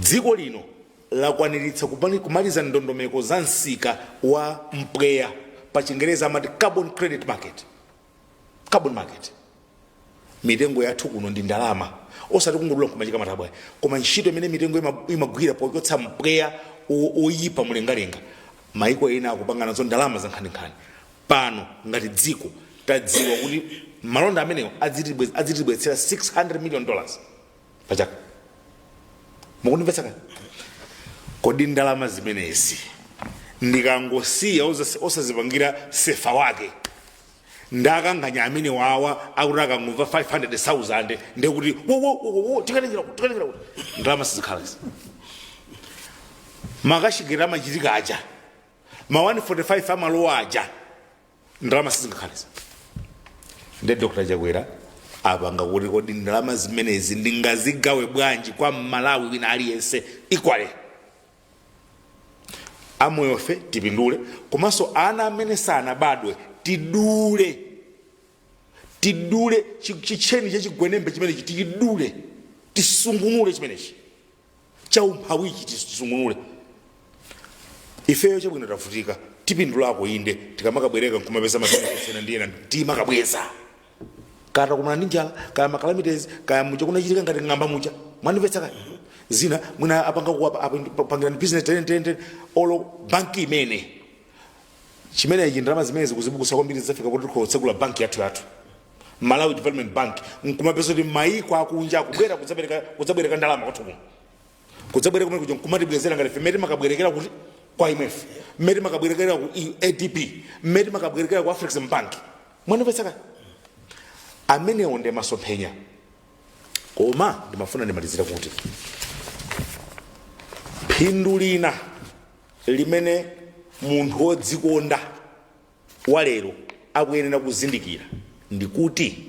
Dziko lino lakwaniritsa kumaliza ndondomeko za msika wa mpweya, pa Chingereza amati carbon credit market, carbon market. Mitengo yathu kuno ndi ndalama, osati kungodula nkumachika matabwa, koma ntchito imene mitengo imagwira pochotsa mpweya oyipa mlengalenga, maiko ena akupanga nazo ndalama za nkhaninkhani. Pano ngati dziko tadziwa kuti malonda amenewo adzitibwezera $600 million pachaka. Mukundimvetsa kani? Kodi ndalama zimenezi ndikangosiya osazipangira sefa wake, ndakanganya amene wawa akuti akangomva 500,000 ndekuti wo wo wo wo, tikatenjera kuti, tikatenjera kuti, ndalama sizikhala izi. Ma cashgate amachitika aja, ma 145 amalowa aja, ndalama sizingakhala izi. Nde Dr Chakwera apanga kuti kodi ndalama zimenezi ndingazigawe bwanji kwa Mmalawi wina aliyense equally, amoyofe tipindule, komanso ana amene sanabadwe tidule, tidule chicheni chachigwenembe chimenechi, tichidule, tisungunule chimenechi chaumphawichi, tisungunule ifeyo. Chabwino, tavutika, tipindulako inde, tikamakabwereka nkumapeza ma benefits ena ndi ena, timakabweza kata kumana ndi njala, kaya ma calamities, kaya muja kunachitika ngati ng'amba muja. Mwandimvetsa kaya? Zina mwina apanga pangirani business ten ten ten, olo banki imene chimenechi, ndalama zimene zikuzibukusa kwambiri zafika kuti tikhotsegula banki yathu yathu, Malawi Development Bank, nkumapeza kuti maiko akunja akubwera kudzabwereka ndalama kwathu kuno, kudzabwereka kumene kuja nkumatibwezera ngati mmene timakabwerekera kuti kwa IMF, mmene timakabwerekera ku ADB, mmene timakabwerekera ku African Bank. Mwandimvetsa kaya? Amenewo ndi masomphenya. Koma ndimafuna ndimalizire kuti phindu lina limene munthu wodzikonda walero akuyenera kuzindikira ndikuti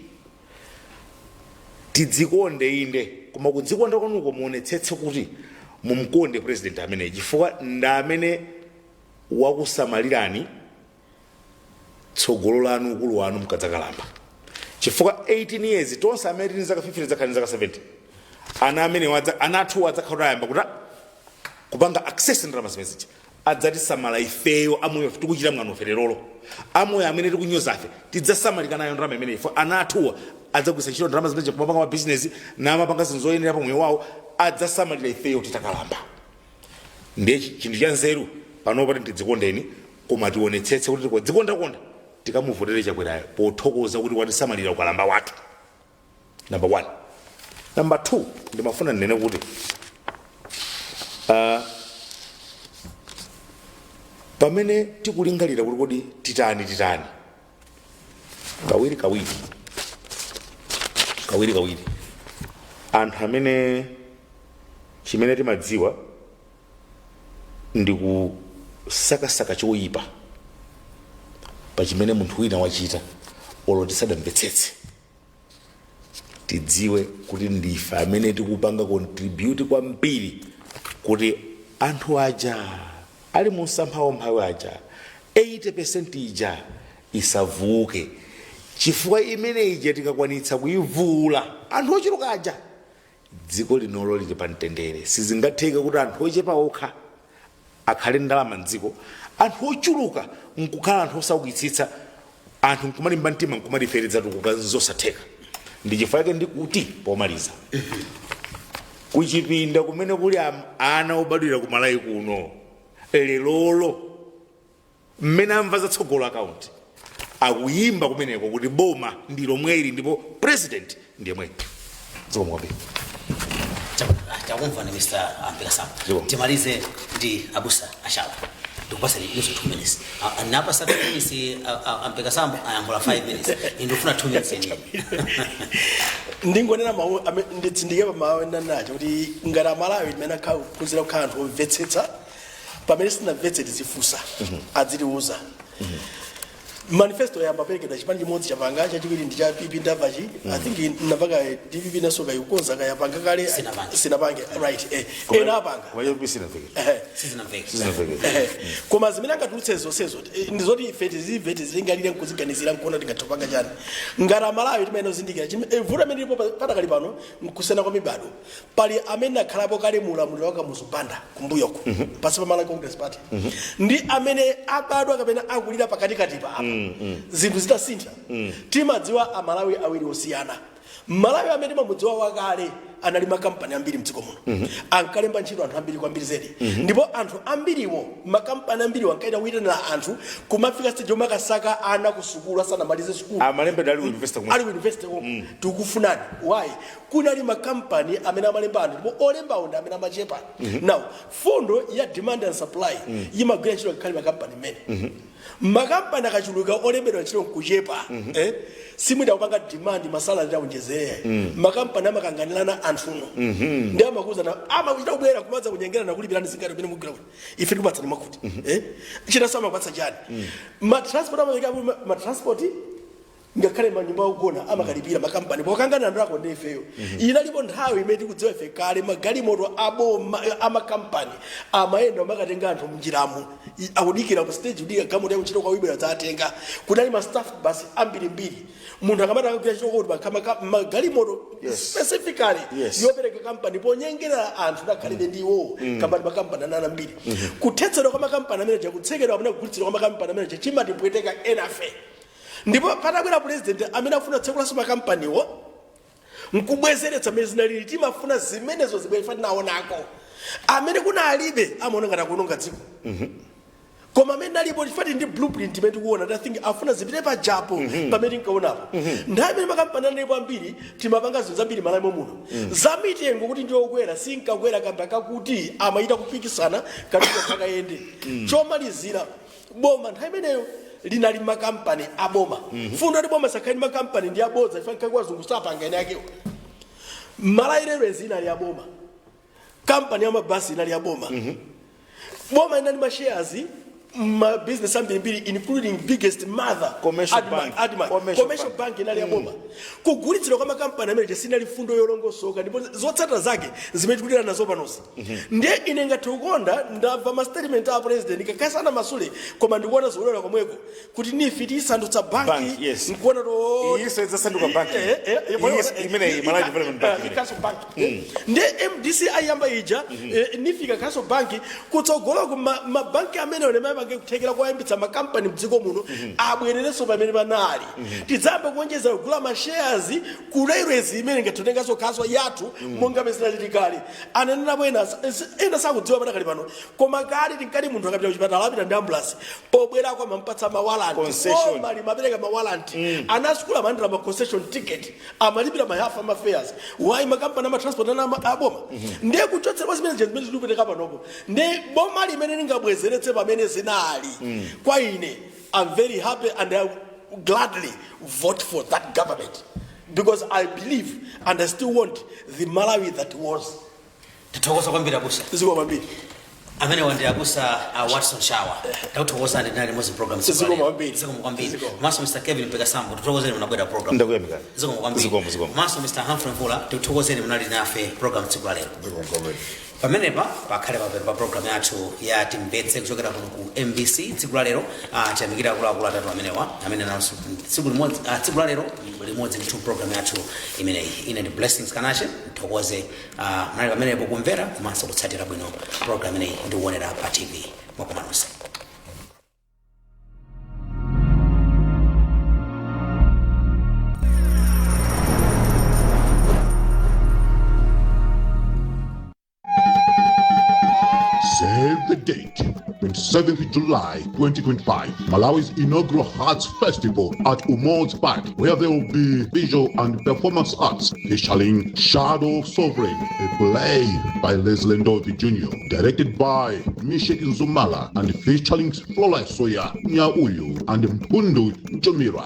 tidzikonde inde, koma kudzikonda kwanuko muonetsetse kuti mumkonde president ameneyi, chifukwa ndi amene wakusamalirani. Tsogolo lanu, ukulu wanu mukadzakalamba, chifukwa 18 years tonse amene tili zaka 50 zakhala zaka 70, ana amene ana athu adzakhala ayamba kuti kupanga access ndalama zimene zija, adzatisamala ifeyo amoyo tikuchita mwano lerolo, amoyo amene tikunyozafe tidzasamalika nayo ndalama imeneyi. Fo ana athuwa adzagwiritsa ntchito ndalama zimene kumapanga mabizinesi namapanga zinthu zoyenera pa moyo wawo, adzasamalira ifeyo titakalamba. Ndiye chinthu cha nzeru panopa tidzikondeni, koma tionetsetse kuti tikudzikondakonda tikamuvotere Chakwerayo pothokoza kuti watisamalira ukalamba wathu, number one. Number two, ndimafuna ndinene kuti pamene tikulingalira kuti kodi titani titani, kawiri kawiri kawiri kawiri anthu amene chimene timadziwa ndi kusakasaka choyipa pa chimene munthu wina wachita olo tisadamvetsetse, tidziwe kuti ndife amene tikupanga contribute kwambiri kuti anthu aja ali mu msampha wamphawi aja, 80% ija isavuke, chifukwa imene ija tikakwanitsa kuivula anthu ochuluka aja, dziko linolo lili pa mtendere. Sizingatheke kuti anthu ochepa okha akhale ndalama mdziko, anthu ochuluka nkukhala anthu osaukitsitsa, anthu nkumalimba mtima nkumatiferedza tukuka. Nzosatheka. Ndi chifukwa chake ndikuti pomaliza, kuchipinda kumene kuli ana obadwira ku Malawi kuno lelolo, mmene amva zatsogolo account, akuyimba kumeneko kuti boma ndi lomweli ndipo president ndiye mweli. Zikomo kwambiri. Takumvani, Mr Ampekasamba. Zikomo. Timalize ndi abusa Ashawa. Ndikupasani inso 2 minutes. Napasa 2 minutes Ampekasamba ayankhula 5 minutes, indifuna 2 minutes yenyewe. Ndingonena mawu nditsindike pa mawu enanacho kuti ngati Amalawi timene akuzira kukhala anthu omvetsetsa, pamene sitinamvetse tizifunsa, adzitiuza. Manifesto yamba perekedwa, chipani chimodzi chapanga, chachiwiri ndi cha PP ndavachi. I think ndamva DPP naso kayikukonza, kayapanga kale. Sinapange. Sinapange, right, eh. Ena apanga. Koma sinamveke. Ehe. Sizinamveke. Sizinamveke. Ehe. Koma zimene angatulutse zonsezo ndizoti ife tizimve, tizilingalire, nkuziganizira, nkuona tingatopanga chani. Ngati Amalawi timene ozindikira vuto amene ilipo padakali pano nkusiyana kwa mibado. Pali amene akhalapo kale mu ulamuliro wa Kamuzu Banda kumbuyoko pansi pa Malawi Congress Party, ndi amene abadwa kapena akulira pakatikati pa apa zinthu zitasintha. Timadziwa Amalawi awiri osiyana. Malawi amene timamudziwa wakale anali makampani ambiri mdziko muno, ankalemba ntchito anthu ambiri kwambiri zedi, ndipo anthu ambiriwo, makampani ambiriwo ankaita kuyitanira anthu, kumafika stage omakasaka ana ku sukulu asanamalize sukulu. Amalembedwa ali ku university kumwe. Ali ku university komwe, tikufunani. Why? Kunali makampani amene amalemba anthu, ndipo olembawo ndi amene amachepa. Now fundo ya demand and supply imagwira ntchito ngakhale makampani mmene makampani akachuluka, olembedwa ntchito nkuchepa, eh? Simwita kupanga demand ma salary aonjezere. Makampani amakanganirana anthuno ndi amakuuzana, amakuchita kubwera kumadza kunyengerana, kulipirani zingati pamene mugwira kuti ife tikupatsani mwakuti, eh? Chinaso amakupatsa chani, ma transport amapeka ma transport, ngakhale manyumba ogona amakalipira makampani pokangana ndako ndi ifeyo. Inalipo nthawi imene tikudziwa ife kale, magalimoto aboma amakampani amayenda amakatenga anthu mnjiramo, akudikira ku stage, kudikira galimoto yakuntchito kwa wibwera dzatenga. Kunali ma staff bus ambirimbiri, munthu akamati akagwira ntchito kuti magalimoto specifically yopereka kampani ponyengerera anthu nakhalibe ndi iwowo kampani. Makampani anali ambiri. Kuthetsedwa kwa makampani amene, kutsekedwa kapena kugulitsidwa kwa makampani amene chimatipweteka enafe, ndipo patabwera president amene afuna kutsekulaso makampaniwo nkubwezeretsa mmene zinalili, timafuna zimenezo zibwere. Tinaonako amene kunalibe amaona ngati akuononga dziko, koma amene alipo tifati ndi blueprint imene tikuona, I think afuna zipite pajapo pamene tinkaonapo. Nthawi imene makampani analipo ambiri, timapanga zinthu zambiri Malawi muno. Za mitengo kuti ndiyokwera sinkakwera kamba kakuti amayita kupikisana katundu akayende. Chomalizira, boma nthawi imeneyo linali makampani aboma. Fundo ndi boma sakhali makampani ndi abodza, ife nkhaki wazungu sapanga ene akewo. Malawi Railways inali aboma, kampani ya mabasi inali yaboma. Boma inali ma shares Ma business ambirimbiri, including biggest mother, Commercial Admarc, Bank. Admarc. Commercial Commercial Bank. Bank inali yaboma. Kugulitsidwa kwa makampani amene sinali fundo yolongosoka, ndipo zotsatira zake zimene tikudira nazo panozi. Ndiye ine ngati ukonda ndamva ma statement a president kakasana masule, koma ndikuona zikulera komweko kuti NEEF tiyisandutsa banki. Bank, yes. Nkuona to Iyiso idzasanduka banki. Iyiso imeneyi, Malawi Development Bank imeneyi. Ikaso bank. Ndiye MDC ayamba ija, NEEF ikaso banki kutsogoloko, mabanki amene one mapange kuthekera kuyambitsa makampani mdziko muno abwererenso pamene panali. Tidzayamba kuonjeza kugula ma shares ku railways imene ngatitenganso khaso yathu monga pamene kale. Anenenapo ena, ena sakudziwa padakali pano, koma kale tinkati munthu akapita kuchipatala apita ndi ambulance, pobwerako amampatsa ma warrant. Concession. Boma limapereka ma warrant. Ana asukulu amalandira ma concession ticket, amalipira ma half ama fares. Why? Makampani ama transport ana aboma. Ndiye kuchotserwa zimene zimene zikupereka panopo, ndiye boma limene lingabwezeretse pamene zinali, kwa ine I'm very happy and I gladly vote for that government because I believe and I still want the Malawi that was. Tithokoza kwambiri, abusa. Zikomo kwambiri. Amene wandi abusa Watson Shawa, takuthokozani, tinali limodzi program tsiku la Zikomo lero. kwambiri. Zikomo kwambiri. Zikomo. Maso Mr Kevin Pekasambo, tithokozeni munabwera program. Ndakuyamikani. Zikomo kwambiri. Zikomo, zikomo. Maso Mr Humphrey Mvula, tikuthokozeni munali nafe program tsiku la lero. Zikomo kwambiri. Pamenepa pakhale papeto pa program yathu ya Timvetse kuchokera kuno ku MBC tsiku la lero. Tiyamikira akuluakulu atatu amenewa amene nawonso tsiku limodzi, tsiku la lero limodzi ndithu program yathu imeneyi. Ine ndi Blessings Kanache, mthokoze munali pamenepo kumvera komanso kutsatira bwino program imeneyi ndi kuonera pa TV. Mwakoma nonse. Save the date, 27th July 2025, Malawi's inaugural Arts Festival at Umodzi Park, where there will be visual and performance arts featuring Shadow Sovereign, a play by Leslie Ndovi Jr., directed by Mishek Nzumala, and featuring Flora Soya Nyauyu and Mpundu Njomira.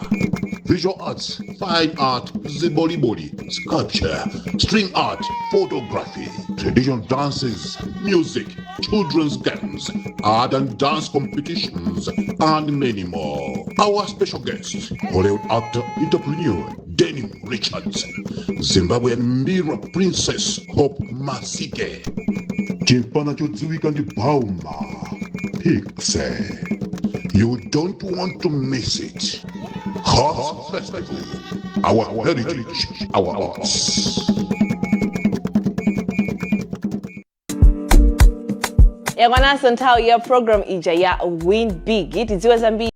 Visual arts, fine art, ziboliboli, sculpture, string art, photography, traditional dances, music, children's games, art and dance competitions, and many more. Our special guest, Hollywood actor, entrepreneur, Denim Richards, Zimbabwean Mbira Princess Hope Masike, Chimpana chodziwika ndi Bauma, Pixie. You don't want to miss it. Hearts Festival, our heritage, our arts. Yakwananso nthawi ya program ija ya Win Big, tidziwe zambiri.